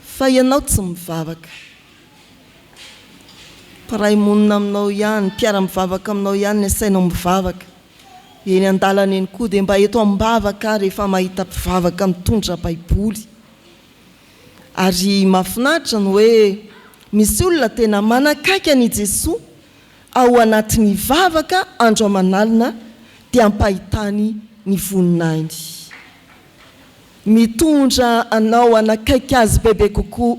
fa ianao tsy mivavaka. Mpiray monina aminao ihany, mpiara-mivavaka aminao ihany ny asainao mivavaka. Eny an-dalana eny koa dia mba eto am-bavaka aho rehefa mahita mpivavaka mitondra Baiboly. Ary mahafinaritra ny hoe misy olona tena manakaiky an' i Jesoa ao anatin'ny vavaka andro aman'alina dia ampahitany ny voninahiny. Mitondra anao hanakaiky Azy bebe kokoa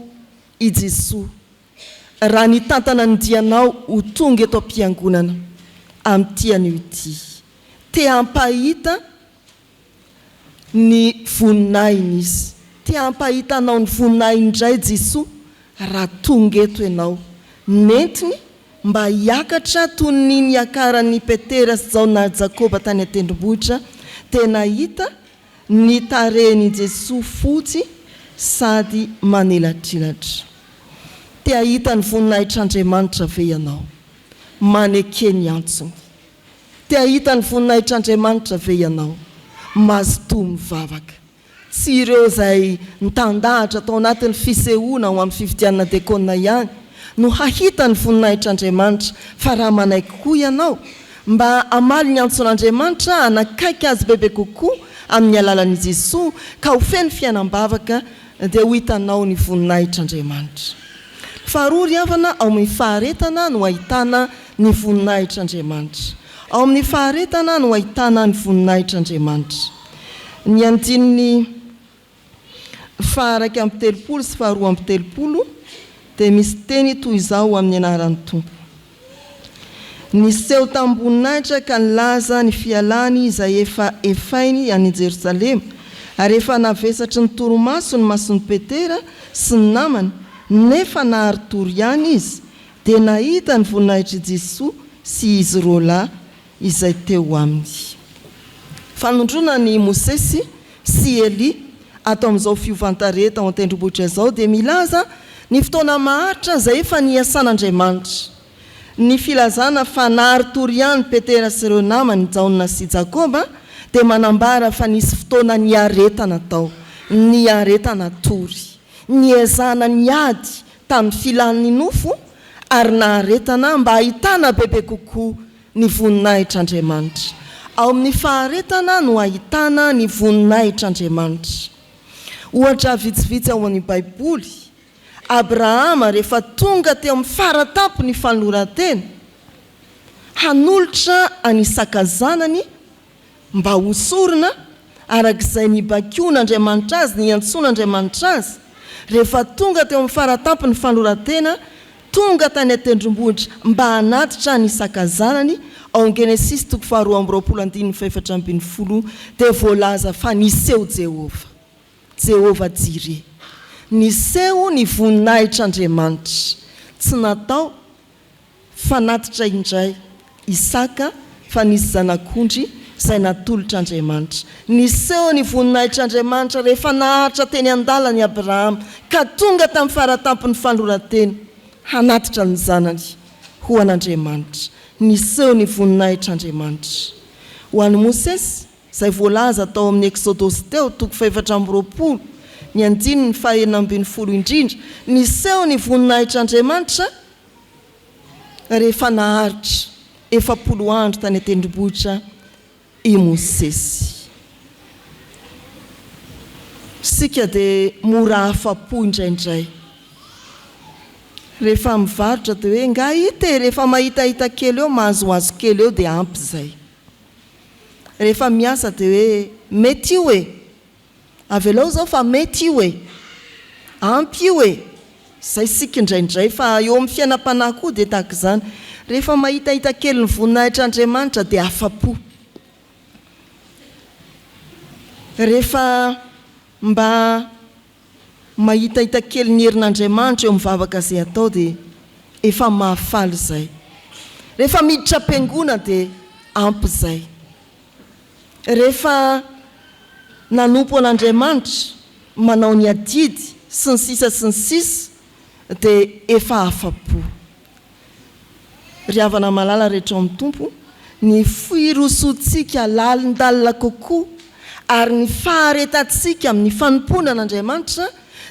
i Jesoa raha nitantana ny dianao ho tonga eto am-piangonana amin'ity anio ity. Te hampahita ny voninahiny Izy. Te hampahita anao ny voninahiny indray Jesoa raha tonga eto ianao. Nentiny mba hiakatra toy ny niakaran'i Petera sy Jaona ary Jakoba tany an-tendrombohitra, dia nahita ny tarehin'i Jesoa fotsy sady manelatrelatra. Te hahita ny voninahitr'Andriamanitra ve ianao? Maneke ny antsony. Te hahita ny voninahitr'Andriamanitra ve ianao? Mazotoa mivavaka. Tsy ireo izay nitandahatra tao anatin'ny fisehoana ho amin'ny fifidianana dekona ihany no hahita ny voninahitr'Andriamanitra fa raha manaiky koa ianao mba hamaly ny antson'Andriamanitra hanakaiky Azy bebe kokoa amin'ny alalan'i Jesoa ka ho feno fiainam-bavaka dia ho hitanao ny voninahitr'Andriamanitra. Faharoa ry havana, ao amin'ny faharetana no ahitana ny voninahitr'Andriamanitra. Ao amin'ny faharetana no ahitana ny voninahitr'Andriamanitra. Ny andininy faha-31 sy faha-32 dia misy teny toy izao amin'ny anaran'ny Tompo. Niseho tamim-boninahitra ka nilaza ny fialany izay efa efainy any Jerosalema, ary efa navesatry ny torimaso ny mason'i Petera sy ny namany, nefa nahari-tory ihany izy, dia nahita ny voninahitr'i Jesoa sy izy roalahy izay teo aminy. Fanondroana an'i Mosesy sy Elia ato amin'izao fiovan-tarehy tao an-tendrombohitra izao dia milaza ny fotoana maharitra izay efa niasan'Andriamanitra. Ny filazana fa nahari-tory ihany Petera sy ireo namany, Jaona sy Jakoba, dia manambara fa nisy fotoana niaretana tao, niaretana tory, niezahana niady tamin'ny filan'ny nofo ary naharetana mba hahitana bebe kokoa ny voninahitr'Andriamanitra. Ao amin'ny faharetana no ahitana ny voninahitr'Andriamanitra. Ohatra vitsivitsy ao amin'ny Baiboly, Abrahama rehefa tonga teo amin'ny fara-tampon'ny fanoloran-tena hanolotra an'i Isaka zanany mba ho sorona araka izay nibaikoan'Andriamanitra azy, niantsoan'Andriamanitra azy, rehefa tonga teo amin'ny fara-tampon'ny fanoloran-tena, tonga tany an-tendrombohitra mba hanatitra an'i Isaka zanany, ao amin'ny Genesisy toko faharoa amby roapolo andininy fahefatra ambin'ny folo dia voalaza fa niseho Jehovah, Jehovah Jireh. Niseho ny voninahitr'Andriamanitra. Tsy natao Fanatitra indray Isaka fa nisy zanak'ondry izay natolotr'Andriamanitra. Niseho ny voninahitr'Andriamanitra rehefa naharitra teny an-dalana i Abrahama ka tonga tamin'ny fara-tampon'ny fanoloran-tena hanatitra ny zanany ho an'Andriamanitra. Niseho ny voninahitr'Andriamanitra ho an'i Mosesy izay voalaza tao amin'ny Eksodosy teo, toko fahefatra amby roapolo, ny andininy fahenina ambin'ny folo indrindra. Niseho ny voninahitr'Andriamanitra rehefa naharitra 40 andro tany an-tendrombohitra i Mosesy. Isika dia mora afa-po indraindray. Rehefa mivarotra dia hoe nga hita e, rehefa mahitahita kely eo, mahazoazo kely eo dia ampy izay. Rehefa miasa dia hoe mety io e! Avelao izao fa mety io e! Ampy io e! Izay isika indraindray fa eo amin'ny fiainam-panahy koa dia tahaka izany. Rehefa mahitahita kely ny voninahitr'Andriamanitra dia afa-po. Rehefa mba mahitahita kely ny herin'Andriamanitra eo amin'ny vavaka izay atao dia efa mahafaly izay. Rehefa miditra am-piangonana dia ampy izay. Rehefa nanompo an'Andriamanitra, manao ny adidy, sy ny sisa sy ny sisa dia efa afa-po. Ry havana malala rehetra ao amin'ny Tompo, ny firosoantsika lalindalina kokoa ary ny faharetantsika amin'ny fanompoana an'Andriamanitra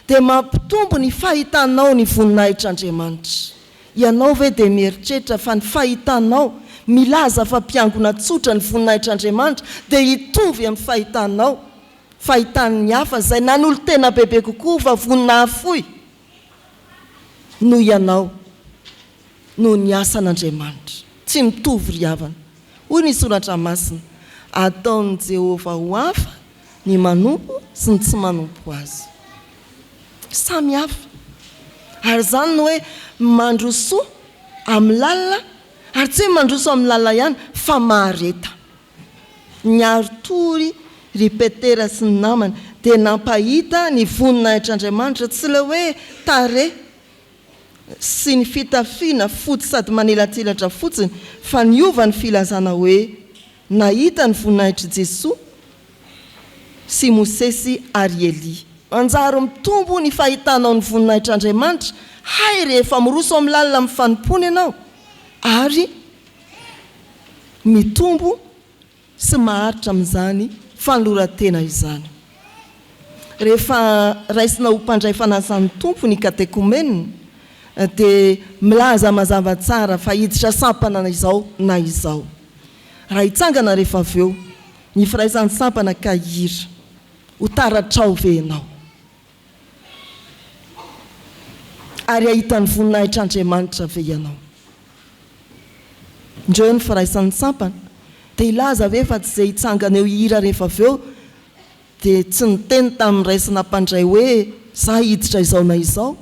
dia mampitombo ny fahitanao ny voninahitr'Andriamanitra. Ianao ve dia mieritreritra fa ny fahitanao milaza fa mpiangona tsotra ny voninahitr'Andriamanitra dia hitovy amin'ny fahitanao fahitan'ny hafa izay nanolo-tena bebe kokoa fa vonona hahafoy noho ianao noho ny asan'Andriamanitra? Tsy mitovy ry havana. Hoy ny Soratra Masina, Ataon'i Jehovah ho hafa ny manompo sy ny tsy manompo azy. Samy hafa. Ary izany no hoe mandrosoa amin'ny lalina, ary tsy hoe mandroso amin'ny lalina ihany fa mahareta. Niari-tory ry Petera sy ny namany dia nampahita ny voninahitr'Andriamanitra, tsy ilay hoe tarehy sy ny fitafiana fotsy sady manelatselatra fotsiny fa niova ny filazana hoe nahita ny voninahitr'i Jesoa sy Mosesy ary Elia. Manjary mitombo ny fahitanao ny voninahitr'Andriamanitra hay rehefa miroso amin'ny lalina amin'ny fanompoana ianao ary mitombo sy maharitra amin'izany fanoloran-tena izany. Rehefa raisina ho mpandray fanasan'ny Tompo ny katekomena dia milaza mazava tsara fa hiditra sampana izao na izao. Raha hitsangana rehefa avy eo ny firaisan'ny sampana ka hihira, ho taratrao ve ianao? Ary hahita ny voninahitr'Andriamanitra ve ianao? Indreo ny firaisan'ny sampana. Dia hilaza ve fa tsy izay hitsangana eo hihira rehefa avy eo dia tsy niteny tamin'ny raisina mpandray hoe za hiditra izao na izao?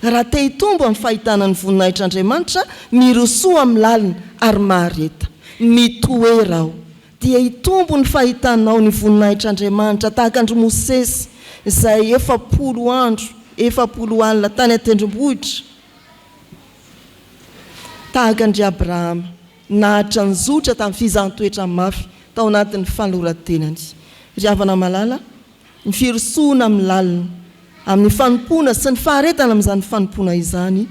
Raha te hitombo amin'ny fahitana ny voninahitr'Andriamanitra, mirosoa amin'ny lalina ary mahareta. Mitoera ao. Dia hitombo ny fahitanao ny voninahitr'Andriamanitra tahaka an-dry Mosesy izay 40 andro, 40 alina tany an-tendrombohitra, tahaka an-dry Abrahama naharitra nizotra tamin'ny fizahan-toetra mafy tao anatin'ny fanoloran-tenany. Ry havana malala, Ny firosoana amin'ny lalina, amin'ny fanompoana sy ny faharetana amin'izany fanompoana izany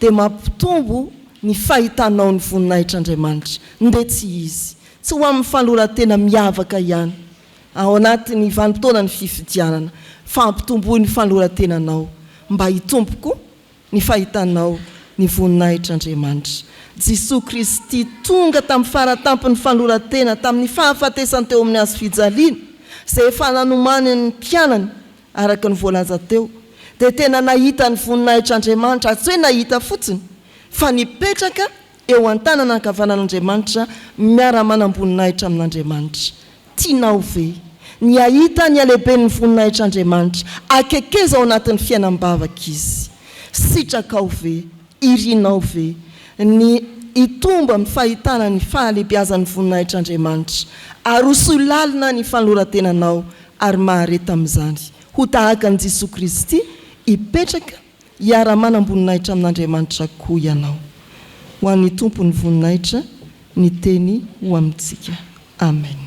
dia mampitombo ny fahitanao ny voninahitr'Andriamanitra. Ndeha tsy izy. Tsy ho amin'ny fanoloran-tena miavaka ihany ao anatin'ny vanim-potoanan'ny fifidianana, fa ampitomboy ny fanoloran-tenanao mba hitombo koa ny fahitanao ny voninahitr'Andriamanitra. Jesoa Kristy tonga tamin'ny faratampon'ny fanoloran-tena tamin'ny fahafatesany teo amin'ny hazo fijaliana, izay efa nanomaniny ny mpianany, araka ny voalaza teo, dia tena nahita ny voninahitr'Andriamanitra, ary tsy hoe nahita fotsiny, fa nipetraka eo an-tanana ankavanan'Andriamanitra miara-manam-boninahitra amin'Andriamanitra. Tianao ve ny hahita ny halehiben'ny voninahitr'Andriamanitra akekeza ao anatin'ny fiainam-bavaka Izy? Sitrakao ve, irinao ve, ny hitombo amin'ny fahitana ny fahalehibiazan'ny voninahitr'Andriamanitra? Arosoy lalina ny fanoloran-tenanao ary mahareta amin'izany, ho tahaka an'i Jesoa Kristy hipetraka hiara-manam-boninahitra amin'Andriamanitra koa ianao. Ho an'ny Tompo ny voninahitra, ny Teny ho amintsika. Amen.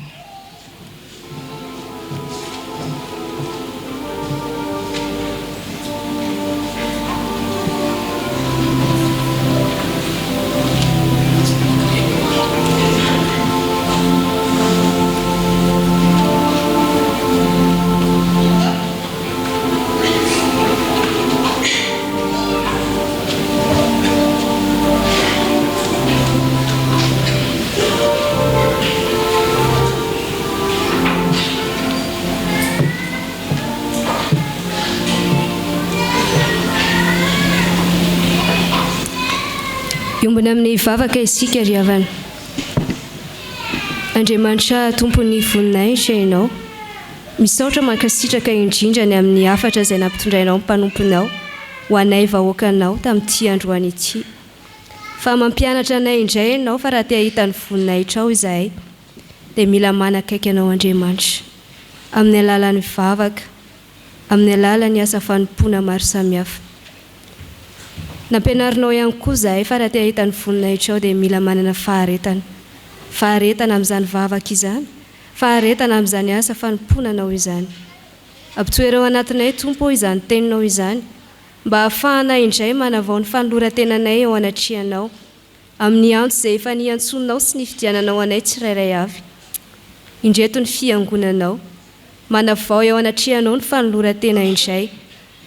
Hiombona amin'ny vavaka isika ry havana. Andriamanitra Tompon'ny voninahitra Ianao. Misaotra mankasitraka indrindra ny amin'ny hafatra izay nampitondrainao ny mpanomponao ho anay vahoakanao tamin'ity androany ity. Fa mampianatra anay indray ianao fa raha te hahita ny voninahitrao izahay dia mila manakaiky anao Andriamanitra amin'ny alalan'ny vavaka, amin'ny alalan'ny asa fanompoana maro samihafa. Nampianarinao ihany koa izahay fa raha te hahita ny voninahitrao dia mila manana faharetana. Faharetana amin'izany vavaka izany. Faharetana amin'izany asa fanompoana Anao izany. Ampitoero ao anatinay, Tompo ô, izany Teninao izany, mba hahafahanay indray manavao ny fanoloran-tenanay eo anatrehanao, amin'ny antso izay efa niantsoanao sy nifidiananao anay tsirairay avy. Indreto ny Fiangonanao. Manavao eo anatrehanao ny fanoloran-tena indray,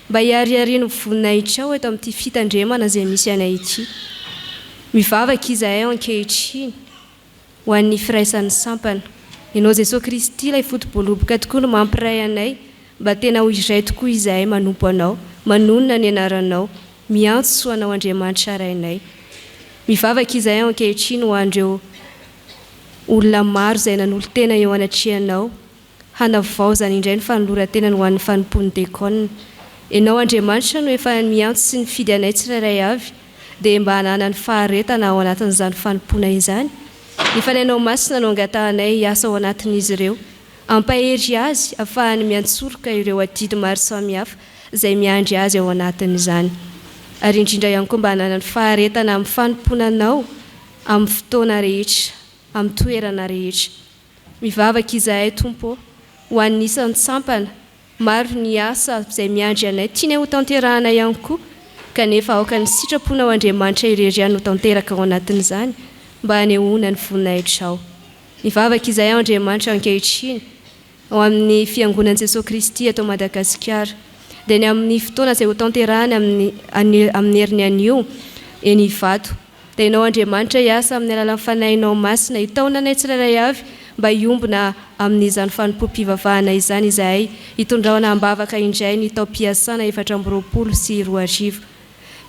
mba hihariharian'ny voninahitrao eto amin'ity fitandremana izay misy anay ity. Mivavaka izahay ankehitriny. Ho an'ny firaisan'ny sampana. Ianao Jesoa Kristy ilay foto-boaloboka tokoa no mampiray anay mba tena ho iray tokoa izahay manompo Anao, manonona ny anaranao, miantso Anao Andriamanitra Rainay. Mivavaka izahay ankehitriny ho an'ireo olona maro izay nanolo-tena eo anatrehanao hanavaozany indray ny fanoloran-tenany ho an'ny fanompoan'ny dekona. Ianao Andriamanitra no efa miantso sy nifidy anay tsirairay avy, dia mba hananany faharetana ao anatin'izany fanompoana izany. Ny Fanahinao Masina no angatahanay hiasa ao anatin'izy ireo, hampahery azy hahafahany miantsoroka ireo adidy maro samihafa izay miandry azy ao anatin'izany. Ary indrindra ihany koa mba hananany faharetana amin'ny fanompoana Anao amin'ny fotoana rehetra, amin'ny toerana rehetra. Mivavaka izahay Tompo ô, ho an'ny isan-tsampana, maro ny asa izay miandry anay, tianay ho tanterahana ihany koa, kanefa aoka ny sitraponao Andriamanitra irery ihany ho tanteraka ao anatin'izany mba hanehoana ny voninahitrao. Mivavaka izahay Andriamanitra ankehitriny, ao amin'ny Fiangonan'i Jesoa Kristy eto Madagasikara, dia ny amin'ny fotoana izay hotanterahany amin'ny amin'ny heriny anio eny Ivato. Dia Ianao Andriamanitra hiasa amin'ny alalan'ny Fanahinao Masina hitaona anay tsirairay avy mba hiombona amin'izany fanompoam-pivavahana izany izahay, hitondraona am-bavaka indray ny taom-piasana 2024.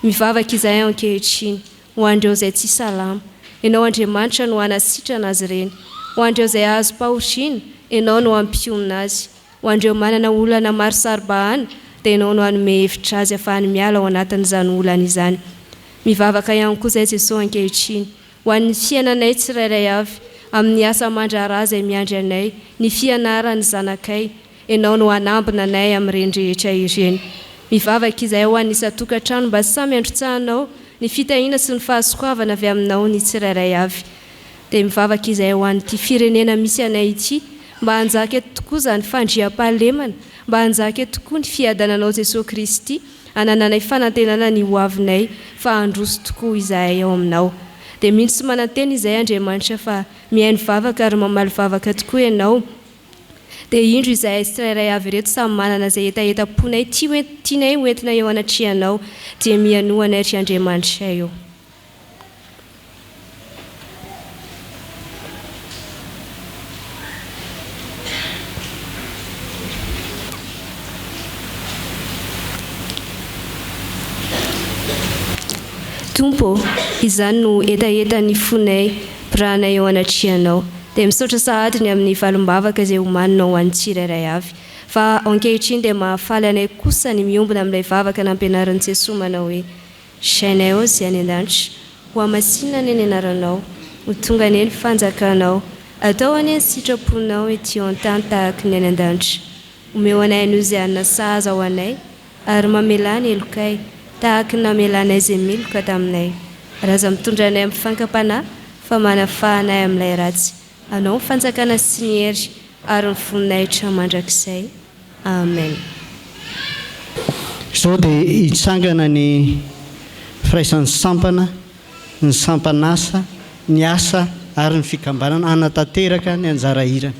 Mivavaka izahay ankehitriny. Ho an'ireo izay tsy salama, Ianao Andriamanitra no hanasitrana azy ireny. Ho an'ireo izay azom-pahoriana, Ianao no hampionona azy. Ho an'ireo manana olana maro saro-bahana, dia Ianao no hanome hevitra azy hahafahany miala ao anatin'izany olana izany. Mivavaka ihany koa izahay Jesoa ankehitriny, ho an'ny fiainanay tsirairay avy, amin'ny asa aman-draharaha izay miandry anay, ny fianaran'ny zanakay, Ianao no hanambina anay amin'ireny rehetra ireny. Mivavaka izahay ho an'ny isan-tokantrano mba samy handrotsahanao ny fitahiana sy ny fahasoavana avy aminao ny tsirairay avy. Dia mivavaka izahay ho an'ity firenena misy anay ity mba hanjaka eto tokoa izany fandriampahalemana, mba hanjaka eto tokoa ny fiadananao Jesoa Kristy, hanananay fanantenana ny ho avinay fa handroso tokoa izahay ao aminao. Dia mino sy manantena izahay Andriamanitra fa mihaino vavaka ary mamaly vavaka tokoa Ianao. Dia indro izahay tsirairay avy ireto samy manana izay hetahetam-ponay tia tianay ho entina eo anatrehanao, dia mihanoa anay ry Andriamanitray ô. Tompo ô, izany no hetahetan'ny fonay, borahanay eo anatrehanao. Dia misaotra sahady ny amin'ny valim-bavaka izay omaninao ho an'ny tsirairay avy. Fa ankehitriny dia mahafaly anay kosa ny miombona amin'ilay vavaka nampianarin'i Jesoa manao hoe, Rainay ô izay any an-danitra, hohamasinina anie ny anaranao, ho tonga anie ny fanjakanao, atao anie ny sitraponao ety an-tany tahaka ny any an-danitra. Omeo anay anio izay hanina sahaza ho anay, ary mamelà ny helokay, tahaka ny namelanay izay meloka taminay. Ary aza mitondra anay amin'ny fankam-panahy, fa manafaha anay amin'ilay ratsy. Anao ny fanjakana sy ny hery ary ny voninahitra mandrakizay. Amen. Izao dia hitsangana ny firaisan'ny sampana, ny sampan'asa, ny asa ary ny fikambanana hanatanteraka ny anjara hirany.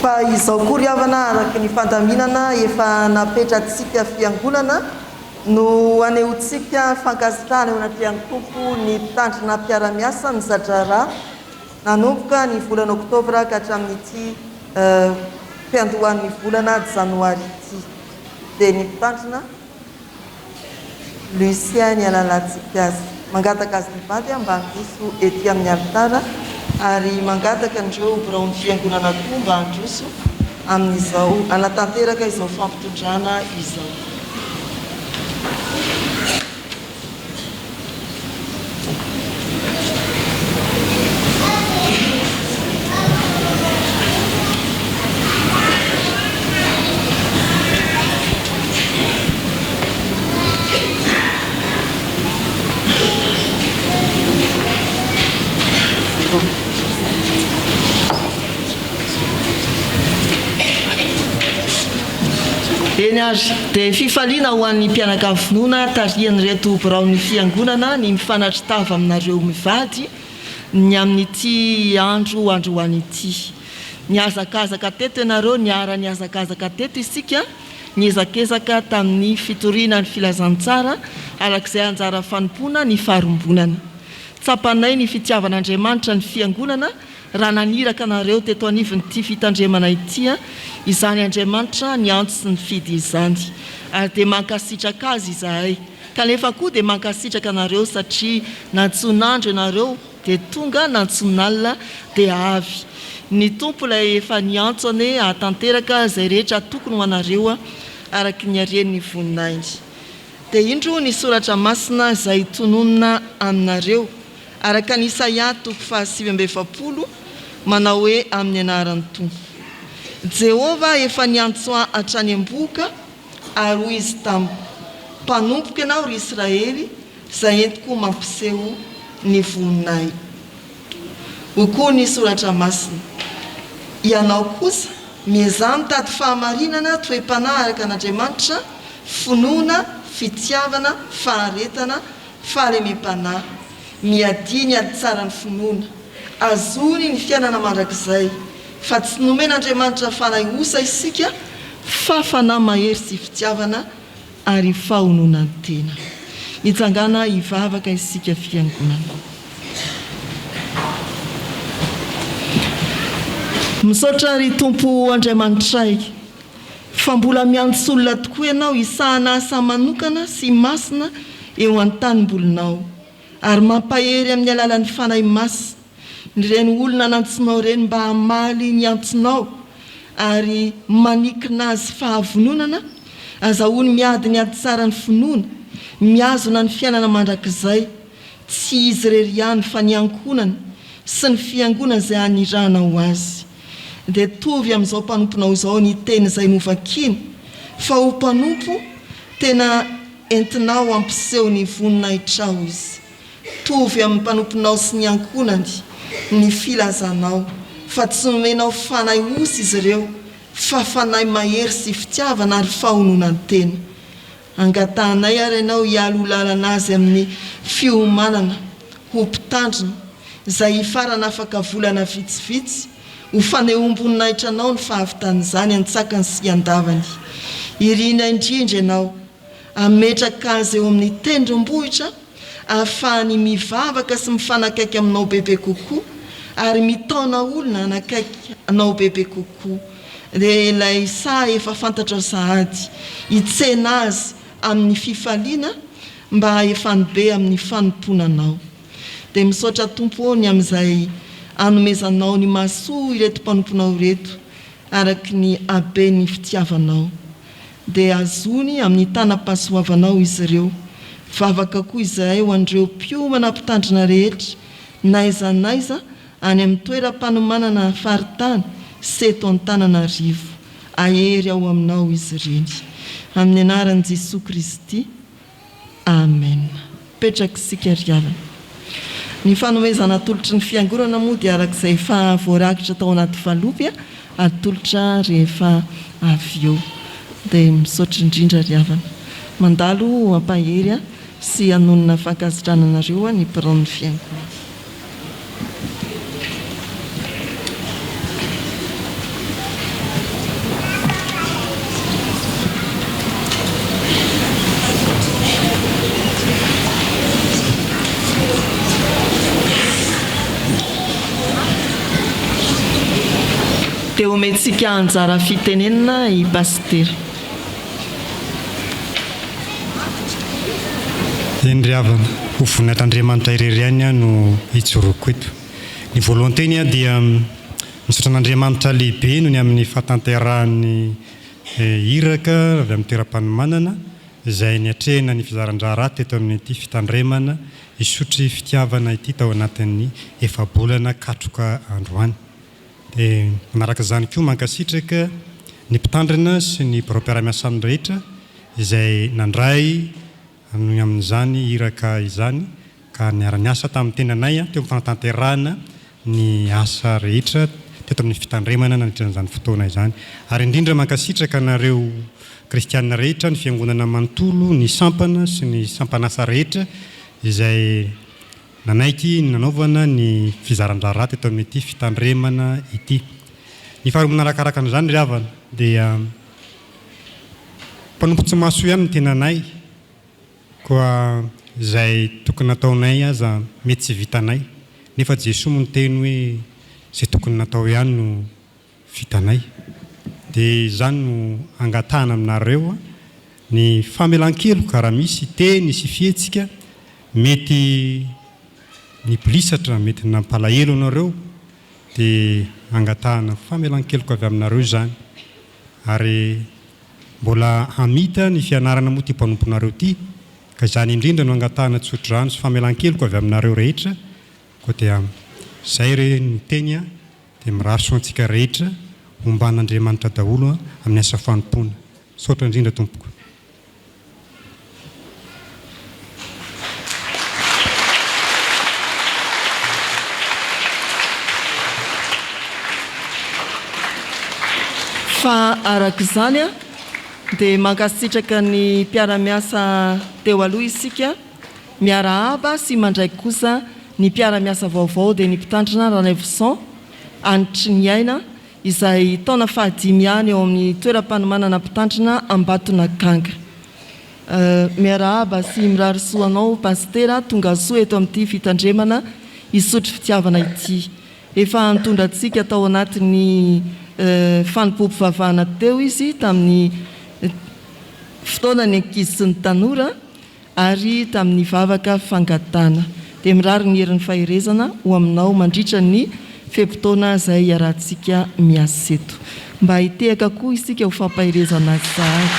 Fa izao koa ry havana, araka ny fandaminana efa napetratsika Fiangonana no anehoantsika fankasitrahana eo anatrehan'ny Tompo ny mpitandrina mpiara-miasa ny za-draharaha nanomboka ny volana oktobra ka hatramin'ity fiandohan'ny volana janoary ity. Dia ny mpitandrina. Lucien ny alalantsika azy. Mangataka azy mivady aho mba handroso ety amin'ny alitara ary mangataka an'ireo biraon'ny fiangonana koa mba handroso amin'izao hanatanteraka izao fampitondrana izao. Eny ary, dia fifaliana ho an'ny mpianakavy finoana tarihan'ireto biraon'ny Fiangonana ny mifanatri-tava aminareo mivady ny amin'ity andro androany ity. Nihazakazaka teto ianareo, niara-nihazakazaka teto isika, niezakezaka tamin'ny fitoriana ny filazantsara araka izay anjara fanompoana nifarimbonana. Tsapanay ny fitiavan'Andriamanitra ny Fiangonana Raha naniraka anareo teto anivon'ity fitandremana ity izany Andriamanitra niantso sy nifidy izany. Ary dia mankasitraka Azy izahay. Kanefa koa dia mankasitraka anareo satria nantsoin'andro ianareo dia tonga, nantsoin'alina dia avy. Ny Tompo ilay efa niantso anie hahatanteraka izay rehetra tokony ho anareo araka ny haren'ny voninahiny. Dia indro ny soratra masina izay tononina aminareo. Araka an'i Isaia toko faha 49 manao hoe amin'ny anaran'ny Tompo. Jehovah efa niantso ahy hatrany am-bohoka ary hoy Izy tamiko, Mpanompoko ianao, ry Israely, izay entiko mampiseho ny voninahiko. Hoy koa ny Soratra Masina, Ianao kosa, miezaha mitady fahamarinana, toe-panahy araka an'Andriamanitra, finoana, fitiavana, faharetana, fahalemem-panahy, miadia ny ady tsaran'ny finoana, azony ny fiainana mandrakizay, fa tsy nomen'Andriamanitra fanahy osa isika fa fanahy mahery sy fitiavana ary fahononan-tena. Mitsangàna hivavaka isika fiangonana. Misaotra ry Tompo Andriamanitray. Fa mbola miantso olona tokoa ianao hisahana asa manokana sy masina eo an-tanimbolinao, ary mampahery amin'ny alalan'ny Fanahy Masina ireny olona nantsoinao ireny mba hamaly ny antsonao ary manikina azy fahavononana, azahoany miady ny ady tsaran'ny finoana, mihazona ny fiainana mandrakizay, tsy izy irery ihany fa ny ankohonany sy ny fiangonana izay anirahanao azy. Dia tovy amin'izao mpanomponao izao ny teny izay novakiana, fa ho mpanompo tena entinao hampiseho ny voninahitrao izy. Tovy amin'ny mpanomponao sy ny ankohonany ny filazanao, fa tsy nomenao fanahy osa izy ireo, fa fanahy mahery sy fitiavana ary fahononan-tena. Angatahanay ary ianao hialoha lalana azy amin'ny fiomanana ho mpitandrina, izay hifarana afaka volana vitsivitsy, ho fanehoam-boninahitra anao ny fahavitan'izany an-tsakany sy an-davany. Irina indrindra ianao hametraka azy eo amin'ny tendrombohitra ahafahany mivavaka sy mifanakaiky aminao bebe kokoa ary mitaona olona hanakaiky anao bebe kokoa. Dia ilay saha efa fantatrao sahady, hitsena azy amin'ny fifaliana mba hahefany be amin'ny fanompoana anao. Dia misaotra Tompo ô ny amin'izay anomezanao ny mahasoa ireto mpanomponao ireto araky ny haben'ny fitiavanao. Dia azony amin'ny tanam-pahasoavanao izy ireo. Vavaka koa izahay ho an'ireo mpiomana mpitandrina rehetra n'aiza n'aiza any amin'ny toeram-panomanana faritany sy eto Antananarivo. Ahery ao aminao izy ireny. Amin'ny anaran'i Jesoa Kristy. Amen. Petraka isika ry havana. Ny fanomezana atolotry ny Fiangonana moa dia araka izay efa voarakitra tao anaty valopy atolotra rehefa avy eo. Dia misaotra indrindra ry havana. Mandalo ho hampahery sy hanonona fankasitrahana anareo ny biraon'ny Fiangonana. Dia omentsika anjara fitenenana i Pasitera. Eny ry havana, ho voninahitr'Andriamanitra irery ihany aho no hijoroako eto. Ny voalohan-teny aho dia misaotra an'Andriamanitra lehibe noho ny amin'ny fahatanterahan'ny iraka avy amin'ny toeram-panomanana izay niatrehina ny fizaran-draharaha teto amin'ity fitandremana Isotry fitiavana ity tao anatin'ny efa-bolana katroka androany. Dia manaraka izany koa mankasitraka ny mpitandrina sy ny birao mpiara-miasa aminy rehetra izay nandray ny amin'izany iraka izany ka niara-niasa tamin'ny tenanay teo amin'ny fanatanterahana ny asa rehetra teto amin'ny fitandremana nandritra an'izany fotoana izany. Ary indrindra mankasitraka anareo kristiana rehetra, ny fiangonana manontolo, ny sampana sy ny sampan'asa rehetra izay nanaiky ny nanaovana ny fizaran-draharaha teto amin'ity fitandremana ity. Ny faharoa manarakaraka an'izany ry havana dia mpanompo tsy mahasoa ihany ny tenanay koa izay tokony nataonay aza mety tsy vitanay nefa Jesoa moa niteny hoe izay tokony natao ihany no vitanay. Dia izany no angatahana aminareo ny famelan-keloka raha misy teny sy fihetsika mety nibolisatra, mety nampalahelo anareo dia angatahana famelan-keloka avy aminareo izany ary mbola hamita ny fianarana moa ity mpanomponareo ity ka izany indrindra no angatahana tsodrano sy famelan-keloka avy aminareo rehetra koa dia izay re no teny Dia mirary soa antsika rehetra homban'Andriamanitra daholo amin'ny asa fanompoana. Misaotra indrindra tompoko. Fa araka izany dia mankasitraka ny mpiara-miasa teo aloha isika. Miarahaba sy mandray kosa ny mpiara-miasa vaovao dia ny Mpitandrina Ranaivoson Hanitriniaina izay taona fahadimy ihany eo amin'ny toeram-panomanana Mpitandrina Ambatonakanga. Miarahaba sy mirary soa anao Pasitera tongasoa eto amin'ity fitandremana Isotry Fitiavana ity. Efa nitondra antsika tao anatin'ny fanompoam-pivavahana teo izy tamin'ny fotoanan'ny ankizy sy ny tanora. ary tamin'ny vavaka fangatahana. Dia mirary ny herin'ny faherezana ho aminao mandritra ny fe-potoana izay iarahantsika miasa eto. Mba hitehaka koa isika ho fampaherezana azy sahady.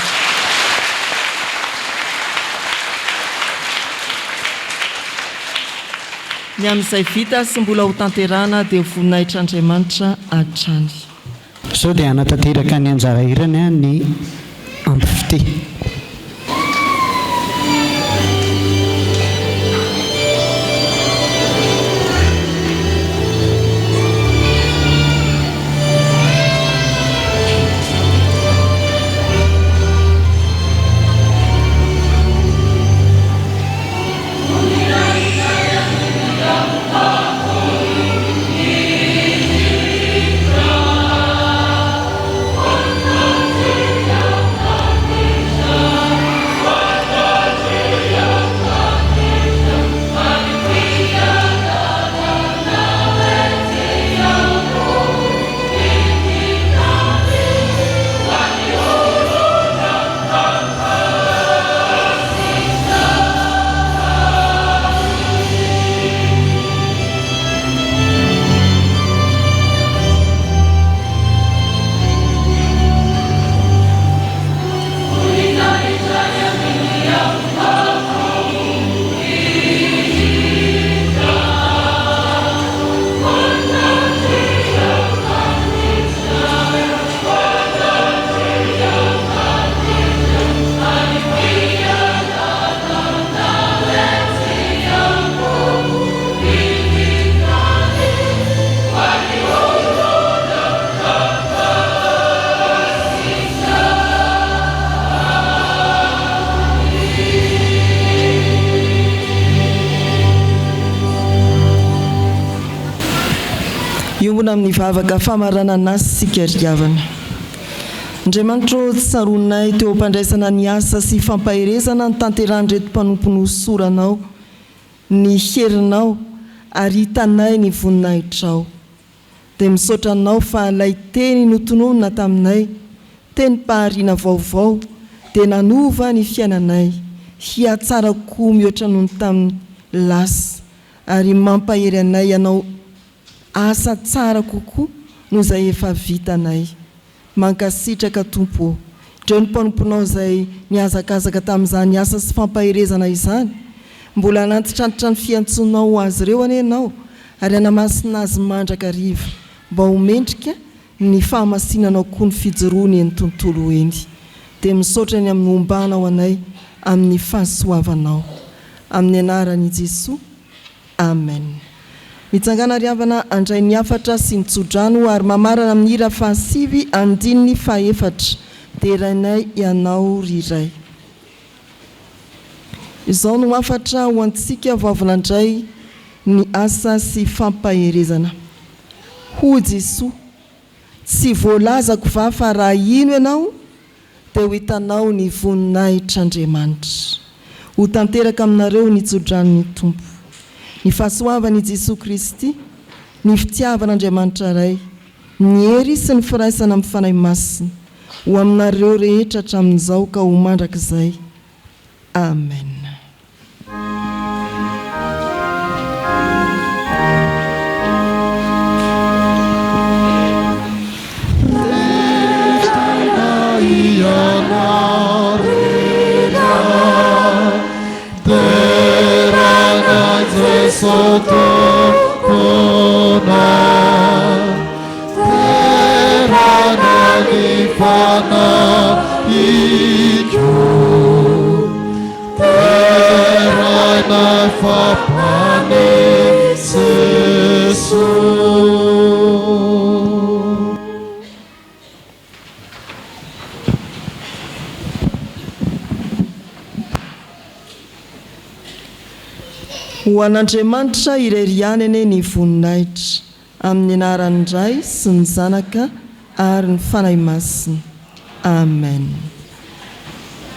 Ny amin'izay vita sy mbola ho tanterahana dia ho voninahitr'Andriamanitra hatrany. Sao dia hanatanteraka ny anjara hirany ny Ampifitia. Hiombona amin'ny vavaka famaranana isika ry havana. Andriamanitra ô, tsaroanay teo am-pandraisana ny asa sy fampaherezana notanterahan'ireto mpanompo nohosoranao ny herinao ary hitanay ny voninahitrao. Dia misaotra Anao fa ilay Teny notononina taminay, Tenim-pahariana vaovao, dia nanova ny fiainanay hihatsara kokoa mihoatra noho ny tamin'ny lasa, ary mampahery anay hanao asa tsara kokoa noho izay efa vitanay. Mankasitraka Tompo ô. Ndreo ny mpanomponao izay nihazakazaka tamin'izany asa sy fampaherezana izany. Mbola hanantitrantitra ny fiantsoanao ho azy ireo anie Ianao ary hanamasina azy mandrakariva mba ho mendrika ny fahamasinanao koa ny fijoroany eny tontolo eny. Dia misaotra ny amin'ny hombanao anay amin'ny fahasoavanao. Amin'ny anaran'i Jesoa. Amen. Mitsangàna ry havana handray ny hafatra sy ny tsodrano ary mamarana amin'ny hira fahasivy andininy fahefatra, Derainay Ianao ry Ray. Izao no hafatra ho antsika vao avy nandray ny asa sy fampaherezana. Hoy Jesoa, Tsy voalazako va fa raha hino ianao dia ho hitanao ny voninahitr'Andriamanitra. Ho tanteraka aminareo ny tsodranon'ny Tompo. Ny fahasoavan'i Jesoa Kristy, ny fitiavan'Andriamanitra Ray, ny hery sy ny firaisana amin'ny Fanahy Masina, ho aminareo rehetra hatramin'izao ka ho mandrakizay. Amen. Ho an'Andriamanitra irery ihany anie ny voninahitra, amin'ny anaran'ny Ray sy ny Zanaka ary ny Fanahy Masina. Amen.